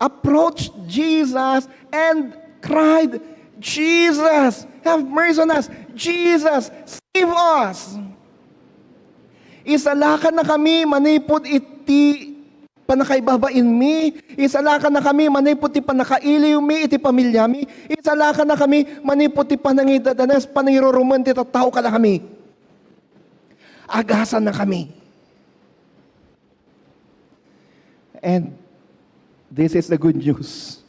approached Jesus and cried, "Jesus, have mercy on us. Jesus, save us." Isalakannakami manipud iti nakaibbabainmi, isalakannakami manipud ti pannakailiwmi iti pamiliami, isalakannakami manipud ti panangidadanes, panangirurumen ti tattao kadakami. Agasannakami. And this is the good news.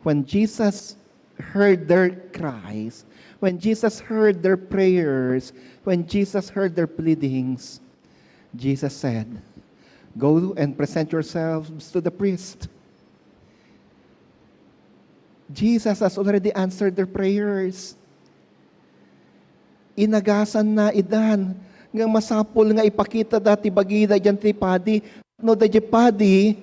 When Jesus heard their cries, when Jesus heard their prayers, when Jesus heard their pleadings, Jesus said, "Go and present yourselves to the priest." Jesus has already answered their prayers. Inagasanna idan nga masapul nga ipakitada ti bagida idiay padi. No daydiay padi,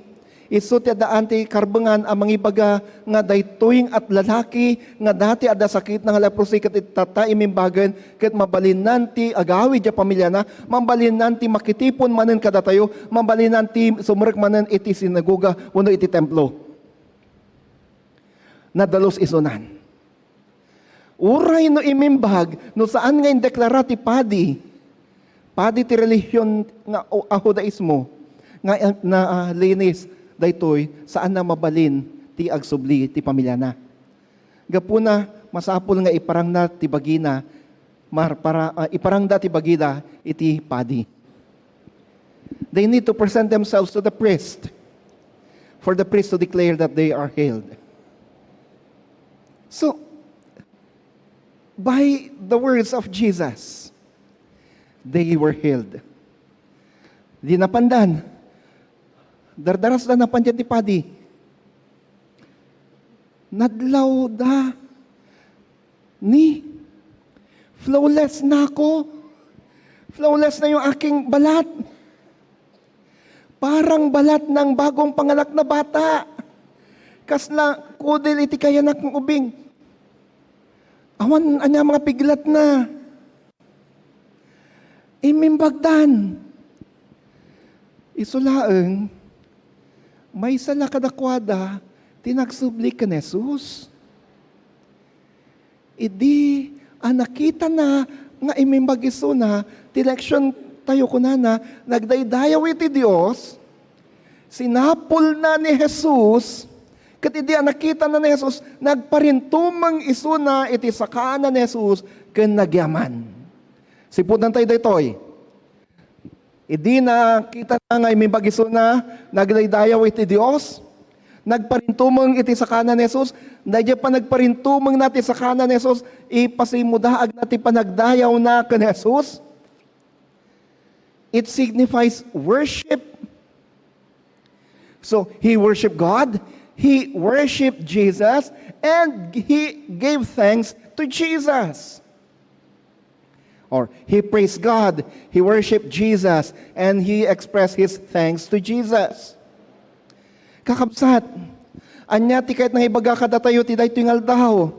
isu ti addaan ti karbengan a mangibaga nga daytoy nga lalaki nga dati adda sakitna nga leprosy ket itatta imimbagen ket mabalinnan ti agawid idiay pamiliana, mabalinnan ti makitipon manen kadatayo, mabalinnan ti sumrek manen iti sinagoga wenno iti templo. Nadalus isunan. Uray no imimbag, no saan nga indeklara ti padi, padi ti relihion nga o-, a Judaismo, nga, ah, na, ah, linis daytoy, saan na mabalin ti agsubli ti pamiliana. Gapuna, masapul nga iparangna ti bagina, mar-, para, ah, iparangda ti bagida iti padi. They need to present themselves to the priest for the priest to declare that they are healed. So, by the words of Jesus, they were healed. Di napandan. Dardarasda napan diay padi. Nadlawda. Ni, flawless na ako. Flawless na yung aking balat. Parang balat ng bagong panganak na bata. Kasla kudil iti kayanak ng ubing. Awan ania mga piglat na. Imimbagdan. Isu laeng, maysa la kadakuada ti nagsubli ken Jesus. Idi a nakitana nga imimbag isuna, ti leksion tayo kunana, nagdaydayaw iti Dios, sinapulna ni Jesus, ket idi a nakitana ni Jesus, nagparintumeng isuna iti sakaana ni Jesus ken nagyaman. Siputan tayo daytoy. Idi nakitana nga imimbag isuna, nagdaydayaw iti Dios, nagparintumeng iti sakaana ni Jesus, daydiay panagparintumengna ti sakaana ni Jesus, ipasimudaagna ti panagdayawna ken Jesus. It signifies worship. So, he worshiped God, he worshiped Jesus, and he gave thanks to Jesus. Or, he praised God, he worshiped Jesus, and he expressed his thanks to Jesus. Kakabsat, ania ti kayat nga ibaga kadatayo ti daytoy nga aldaw?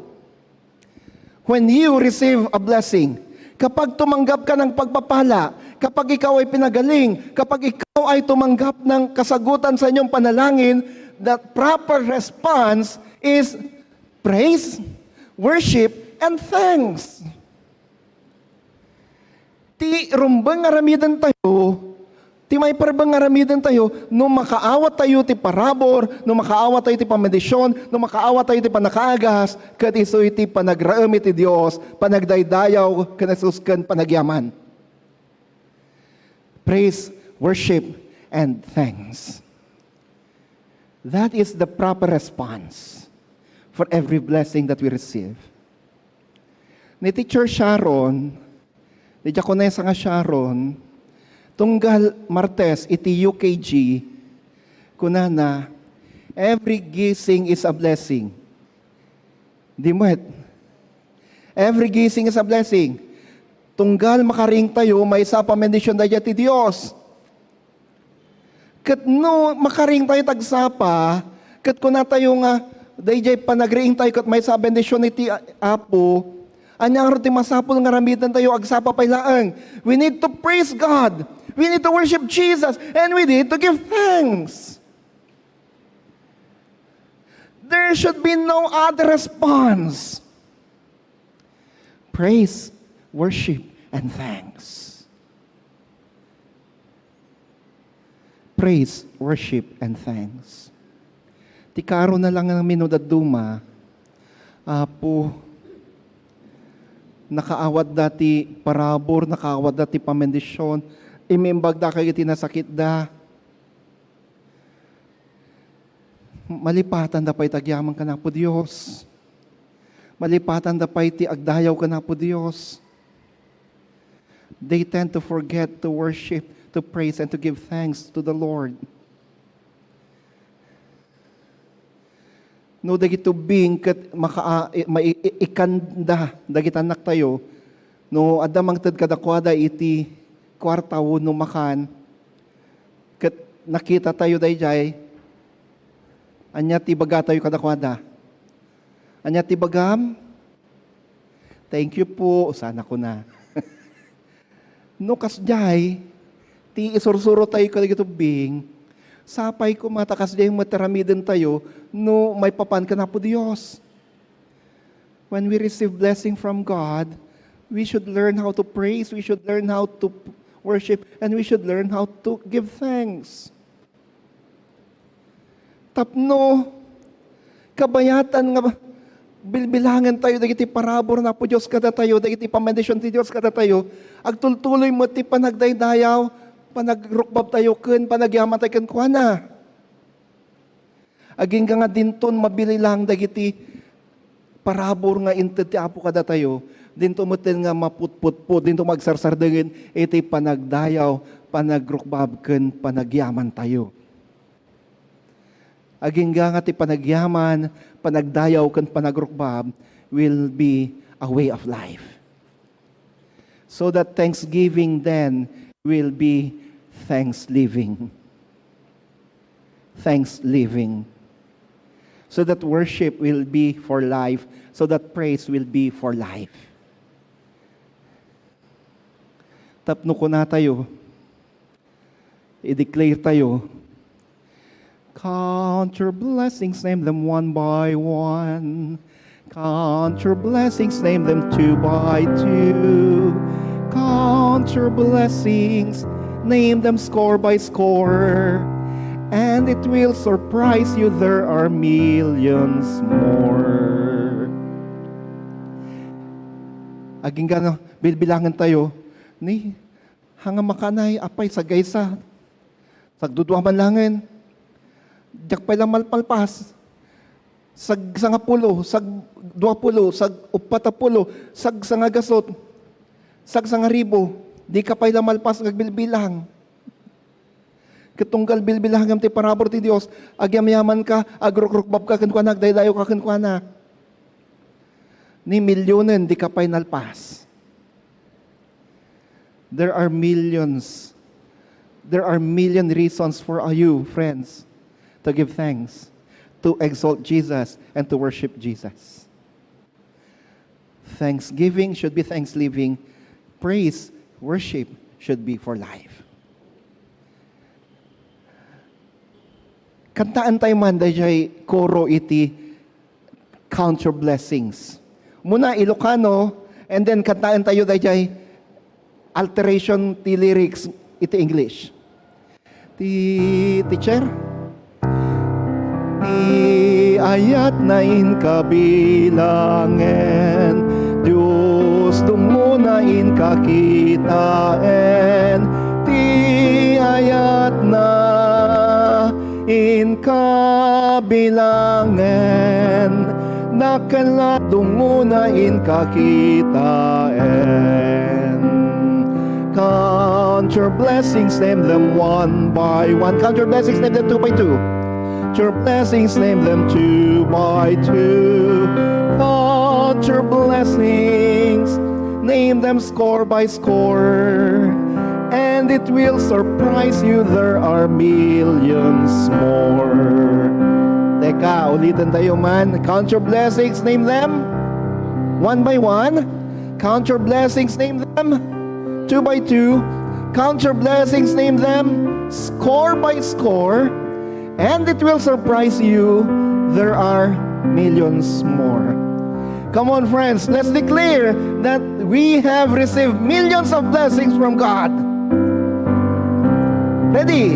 When you receive a blessing, kapag tumanggap ka ng pagpapala, kapag ikaw ay pinagaling, kapag ikaw ay tumanggap ng kasagutan sa inyong panalangin, the proper response is praise, worship, and thanks. Ti rumbeng nga aramiden tayo, ti maiparumbeng nga aramiden tayo, no makaawat tayo ti parabur, no makaawat tayo ti pamendisyon, no makaawat tayo ti panakaagas, ket isu iti panagraem iti Dios, panagdaydayaw ken Jesus ken panagyaman. Praise, worship, and thanks. That is the proper response for every blessing that we receive. Ni Teacher Sharon, ni Diakonesa nga Sharon, tunggal Martes iti U K G, kunana, "Every gising is a blessing." Di met. Every gising is a blessing. Tunggal makariing tayo, maysa a pamendisyon daydiay ti Dios. Ket no makariing tayo tagsapa, ket kuna tayo nga, daydiay panagriing tayo ket maysa a bendisyon iti Apo, ania ngarud ti masapul nga aramiden tayo agsapa pay laeng? We need to praise God. We need to worship Jesus. And we need to give thanks. There should be no other response. Praise, worship, and thanks. praise, worship, and thanks. Ti karona lang nga minudadduma, Apo, nakaawatda ti parabur, nakaawatda ti pamendisyon, imimbagda kadagiti nasakitda. Malipatanda pay ti agyaman kan Apo Dios. Malipatanda pay ti agdayaw kan Apo Dios. They tend to forget to worship, to praise, and to give thanks to the Lord. No dagiti ubbing ket maka-, mai-, i-, ikanda dagiti annaktayo, no adda mangted kadakuada iti kuarta wenno makan, ket nakitatayo daydiay, ania ti ibagatayo kadakuada? Ania ti ibagam? "Thank you po," sana kuna. No kasdiay, ti isursurotayo kadagiti ubbing, sapay koma ta kasdiay met ti aramidentayo no maipapan kan Apo Dios. When we receive blessing from God, we should learn how to praise, we should learn how to worship, and we should learn how to give thanks. Tapno kabayatan nga bilbilangentayo dagiti parabur ni Apo Dios kadatayo, dagiti pamendisyon ti Dios kadatayo, agtultuloy met ti panagdaydayaw, panagrukbabtayo ken panagyamantayo kenkuana. Agingga nga dinton mabilang dagiti parabur nga inted ti Apo kadatayo, dinto metten nga maputputpot, dinto magsarsardengen iti panagdayaw, panagrukbab, ken panagyamantayo. Agingga nga ti panagyaman, panagdayaw, ken panagrukbab will be a way of life. So that thanksgiving then will be thanksgiving. Thanksgiving. So that worship will be for life. So that praise will be for life. Tapno kunatayo, i-declare tayo, "Count your blessings, name them one by one. Count your blessings, name them two by two. Count your blessings, name them score by score. And it will surprise you, there are millions more." Agingga no, bilbilangan tayo ni Hanga makanay, apay, sagaysa. Sagdudua man langen. Diak pay la malpalpas. Sagsangapulo, sagduapulo, sag-uppat a pulo, sagsangagasut, sagsangaribu. Di ka pay la malpas nga agbilbilang. Ket tunggal bilbilangem ti parabur ti Dios, agyamyaman ka, agrukrukbab ka kenkuana, agdaydayaw ka kenkuana. Ni milionen, di ka pay nalpas. There are millions. There are million reasons for you, friends, to give thanks, to exalt Jesus, and to worship Jesus. Thanksgiving should be thanksgiving. Praise, worship should be for life. Kantaentayo man dayjay koro iti Count Your Blessings. Muna, Ilocano, and then kantaentayo dayjay alteration ti lyrics iti English. Ti teacher? Ti ayatna inka bilangen, Dios dumngona inka kitaen. Ti ayatna inka bilangen, dakkel a dumngona inka kitaen. Count your blessings, name them one by one. Count your blessings, name them two by two. Count your blessings, name them two by two. Count your blessings, name them score by score. And it will surprise you, there are millions more. Teka, ulitin tayo man. Count your blessings, name them one by one. Count your blessings, name them two by two. Count your blessings, name them score by score. And it will surprise you, there are millions more. Come on, friends, let's declare that we have received millions of blessings from God. Ready?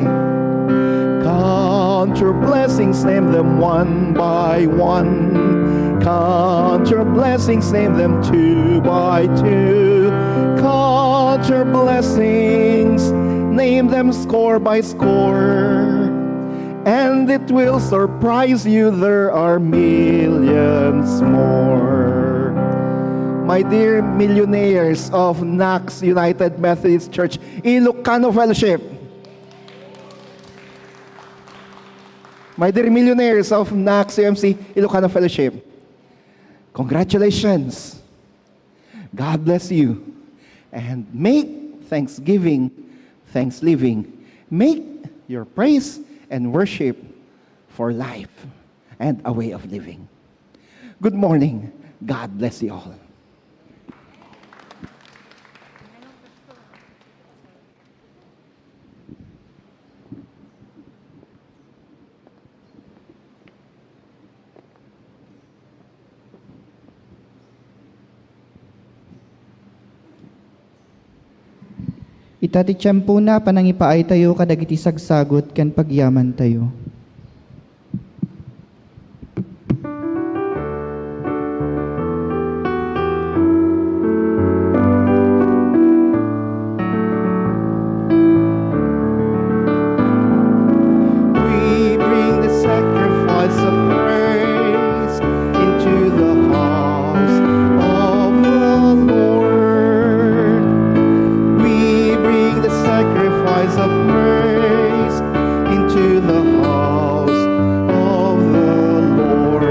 Count your blessings, name them one by one. Count your blessings, name them two by two. Count your blessings, name them score by score. And it will surprise you, there are millions more. My dear millionaires of Knox United Methodist Church, Ilocano Fellowship. My dear millionaires of Knox U M C Ilocano Fellowship, congratulations. God bless you. And make thanksgiving, thanks living. Make your praise and worship for life and a way of living. Good morning. God bless you all. Ita ti tiempona, panangipaaytayo kadagiti sagsagut ken pagyamantayo. We bring the sacrifice of praise into the house of the Lord. We bring the sacrifice of praise into the house of the Lord.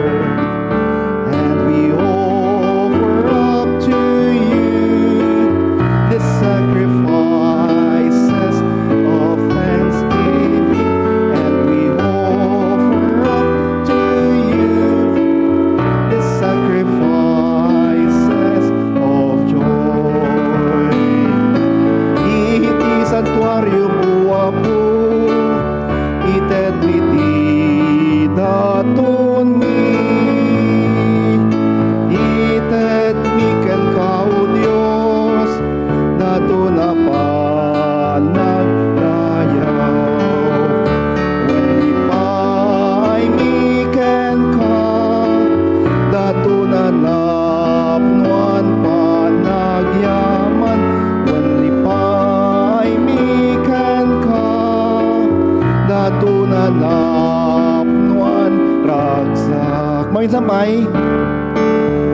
And we offer up to you the sacrifices of thanksgiving, and we offer up to you the sacrifices of joy. Iti santuarium, O Apo, itedmi ti datonmi. Itedmi kenka, O Dios, daton a panagdayaw. Wen lipaymi kenka, daton a napnoan panagyaman. Wen lipaymi kenka, daton a napnoan ragsak. Maminsan pay,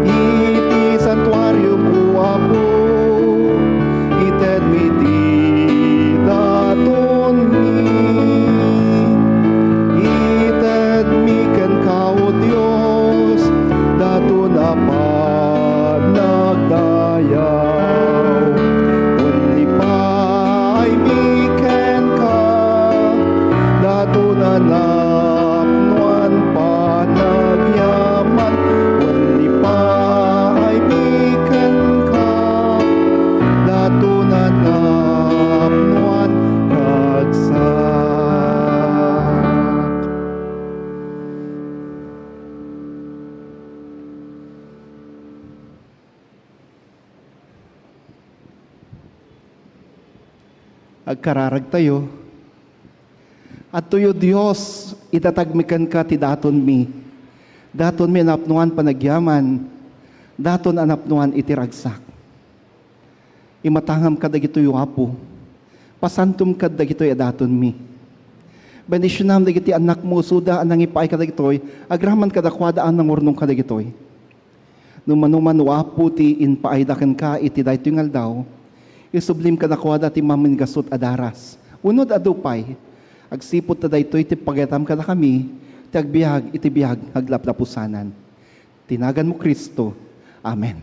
iti santuarium, O Apo, itedmi ti datonmi. Itedmi kenka, O Dios, daton a panagdayaw. Wen lipaymi kenka, daton a napnoan panagyaman. Wen lipaymi kenka, daton a napnoan ragsak. Agkararagtayo. Adtoyo, Dios, idatagmi kenka ti datonmi. Datonmi a napnoan panagyaman, daton a napnoan iti ragsak. Imatangam kadagitoy, Apo. Pasantom kadagitoy a datonmi. Bendisionam dagiti annakmo, isuda a nangipaay kadagitoy, agraman kadakuada a nangurnong kadagitoy. No mano man, O Apo, ti impaayda kenka iti daytoy nga aldaw, isublim kadakuada ti mammingasut a daras. Unod adu pay, agsipud ta daytoy ti pagayatam kadakami, ti agbiag iti biag nga aglaplapusanan. Ti naganmo, Cristo. Amen.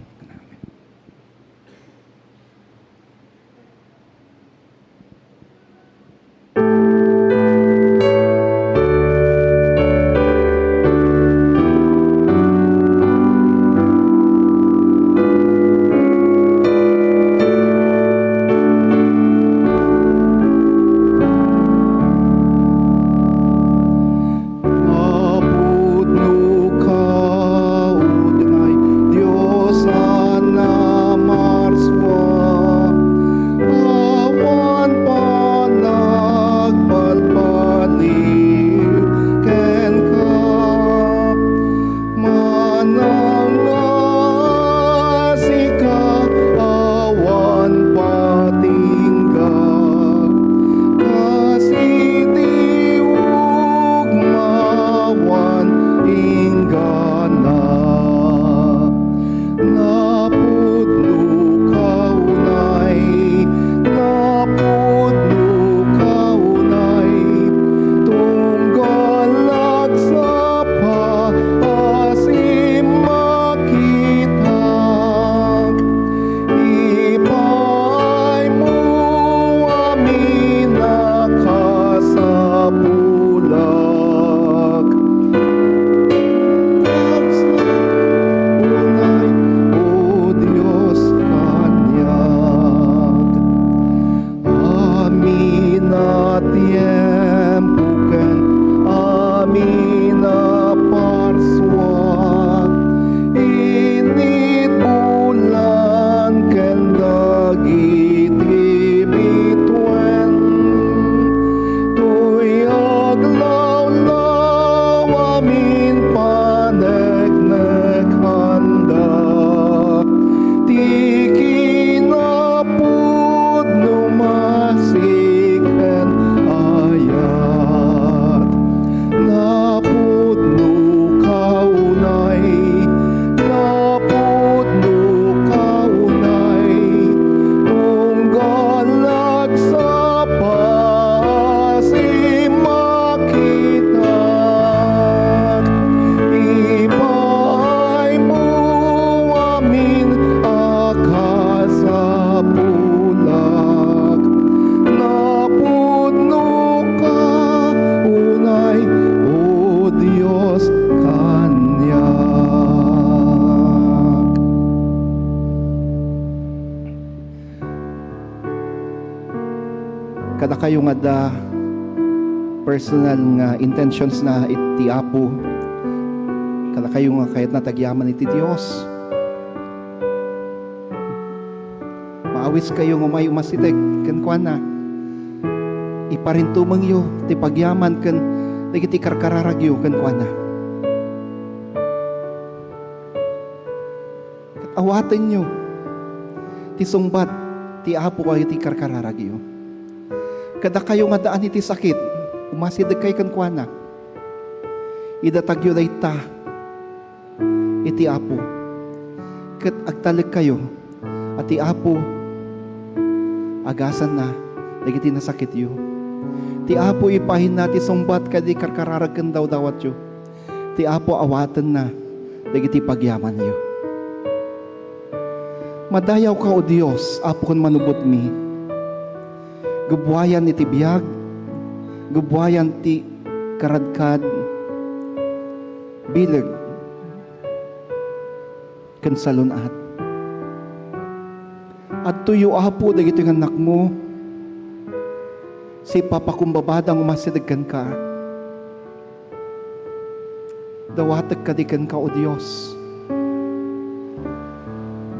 Napudno ka, O Dios, Dios a Tiempo ken amin a parsua, init bulan ken dagiti bituen, tuy aglawlaw amin paneknekanda. Ti kinapudno masiken ayat. Napudno ka unay, napudno ka unay, tunggal agsapa a simmakitak. Ipaaymo amin a kasapulak. Napudno ka unay, O Dios, kaniak. Kadakayo nga adda personal nga intentions na iti Apo, kadakayo nga kayatna ti agyaman iti Dios, maawiskayo nga umay umasideg kenkuana. Iparintumengyo ti pagyaman ken dagiti karkararagyo kenkuana. Ket awatenyo ti sungbat ti Apo kadagiti karkararagyo. Kadakayo nga addaan iti sakit, umasidegkayo kenkuana. Idatagyo dayta iti Apo, ket agtalekkayo a ti Apo agasanna dagiti nasakityo. Ti Apo ipaayna ti sungbat kadagiti karkararag ken dawdawatyo. Ti Apo awatenna dagiti pagyamanyo. Madayawka, O Dios, Apo ken Manubotmi. Gubbuayan iti biag, gubbuayan ti karadkad, bileg, ken salun-at. Adtoyo, Apo, dagitoy nga annakmo, sipapakumbabada nga umasideg kenka. Dawatek kadi kenka, O Dios.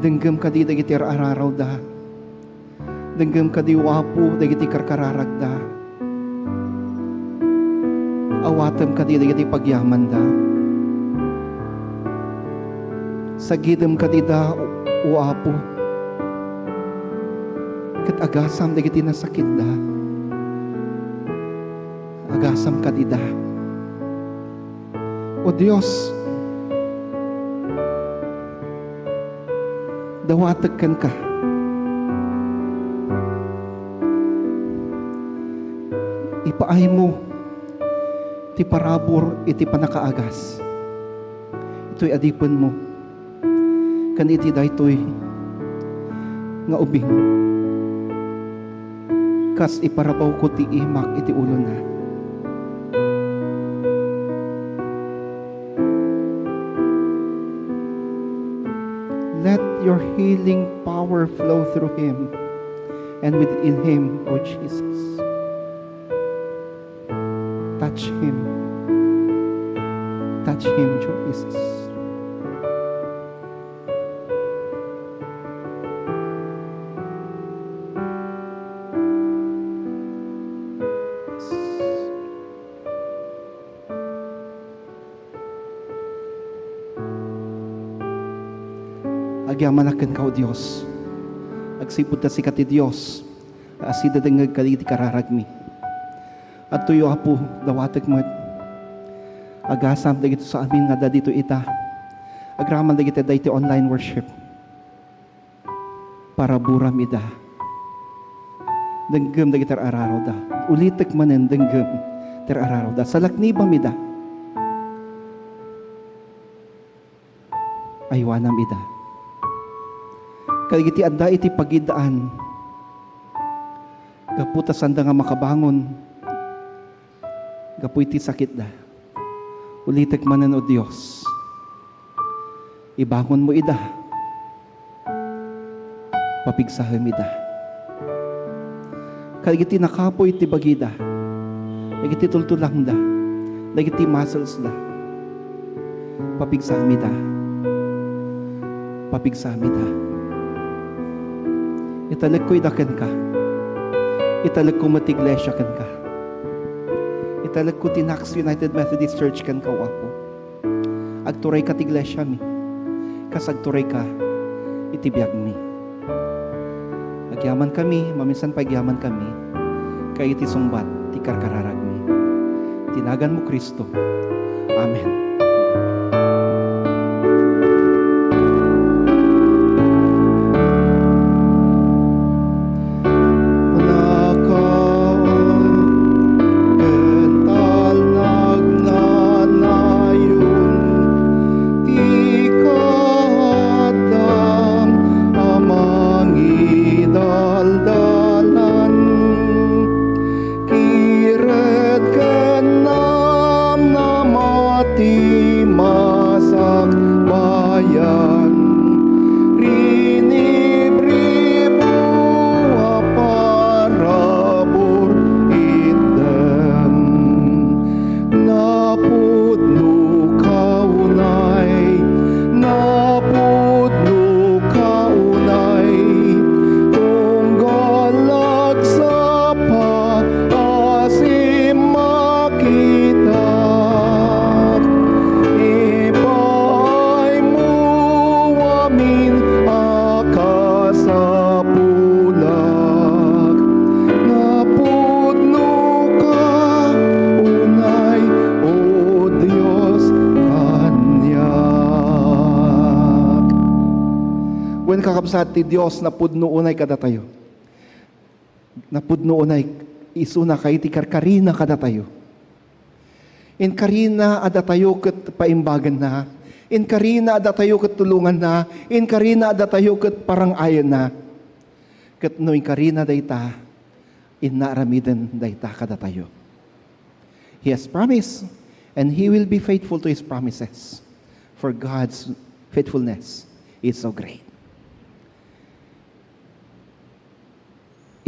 Denggem kadi dagiti ar-ararawda. Denggem kadi, O Apo, dagiti karkararagda. Awatem kadi dagiti pagyamanda. Sagidem kadida, O Apo, ket agasam dagiti nasakitda. Agasam kadida. O Dios, dawatek kenka. Ipaaymo ti parabur iti pannakaagas. Itoy adipenmo ken iti daytoy nga ubing, kas iparabawko ti imak iti ulona. Let your healing power flow through him and within him, O Jesus. Touch him. Touch him, Jesus. Agyamanak kenka, O Dios. Agsipud ta sika ti Dios, a sidadengngeg kadagiti kararagmi. Adtoyo, Apo, dawatek met. Agasam dagiti sa amin nga adda ditoy ita. Agraman dagiti adda iti online worship. Paraburam ida. Denggem dagiti ar-ararawda. Ulitek manen, denggem ti ar-ararawda. Salaknibam ida. Aywanam ida. Kadagiti adda iti pagid-an, gapu ta sanda nga makabangon gapu iti sakitda. Ulitek manen, O Dios, ibangonmo ida. Papigsaem ida. kadagiti nakapuy ti bagida, dagiti tultulangda, dagiti musclesda. Papigsamida. Papigsamida. Italekko ida kenka. Italekko met ti iglesia kenka. Italekko ti Knox United Methodist Church kenka, O Apo. Agturayka ti iglesiami, kas agturayka iti biagmi. Agyamankami, maminsan pay agyamankami, kadagiti sungbat ti karkararagmi. Iti naganmo, Cristo. Amen. Nakaon ken talnagnanayon ti kaaddam a mangidaldalan. Kired ken namnama ti masakbayan. Rinibribu a parabur itdem. Napudno ka unay, napudno ka unay, tunggal agsapa a simmakitak. Ipaaymo amin a kasapulak. Napudno ka unay, O Dios, kaniak. Wen, kakabsat, ti Dios napudno unay kadatayo. Napudno unay isuna kay ti karkarina kadatayo. Inkarina a datayo ket paimbagenna. Inkarina a datayo ket tulonganna. Inkarina a datayo ket parang-ayenna. Ket no inkarina dayta, inna aramiden dayta kadatayo. He has promised, and He will be faithful to His promises. For God's faithfulness is so great.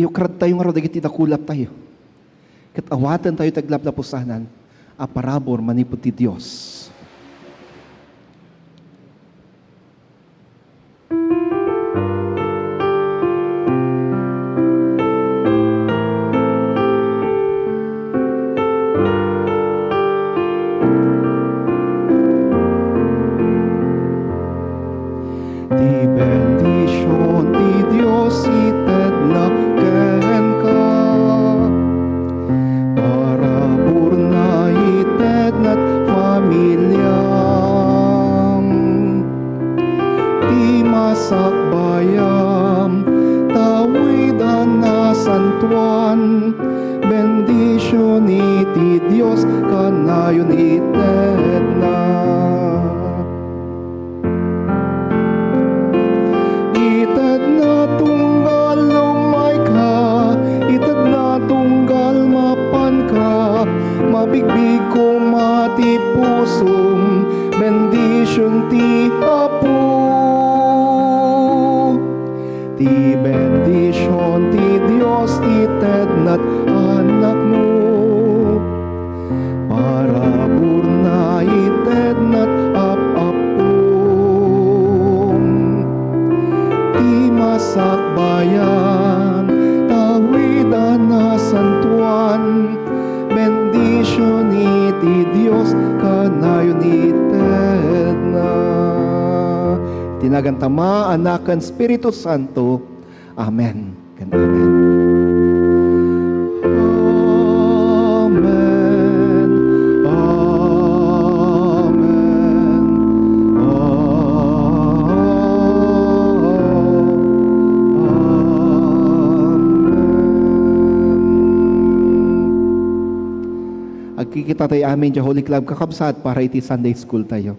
Iukradtayo ngarud dagiti dakulaptayo, ket awatentayo ti aglaplapusanan a parabur manipud ti Dios. Ti bendision ti Dios itedna kenka. Paraburna itedna familiam. Ti masakbayan, tawidan a santuan, bendision iti Dios kanayon itedna. Itedna tunggal umayka, itedna tunggal mapanka, mabigbig koma ti pusom, bendision ti Apo. Ti bendision ti Dios itednat anakmo. Paraburna itednat ap-appom. Ti masakbayan, tawidan a santuan, bendision iti Dios kanayon itedna. Iti nagan Ama, Anak, ken Espiritu Santo. Amen. Ken amen. Amen. Amen. Amen. Agkikita tayo amin, diay Holy Club, kakabsat, para iti Sunday school tayo.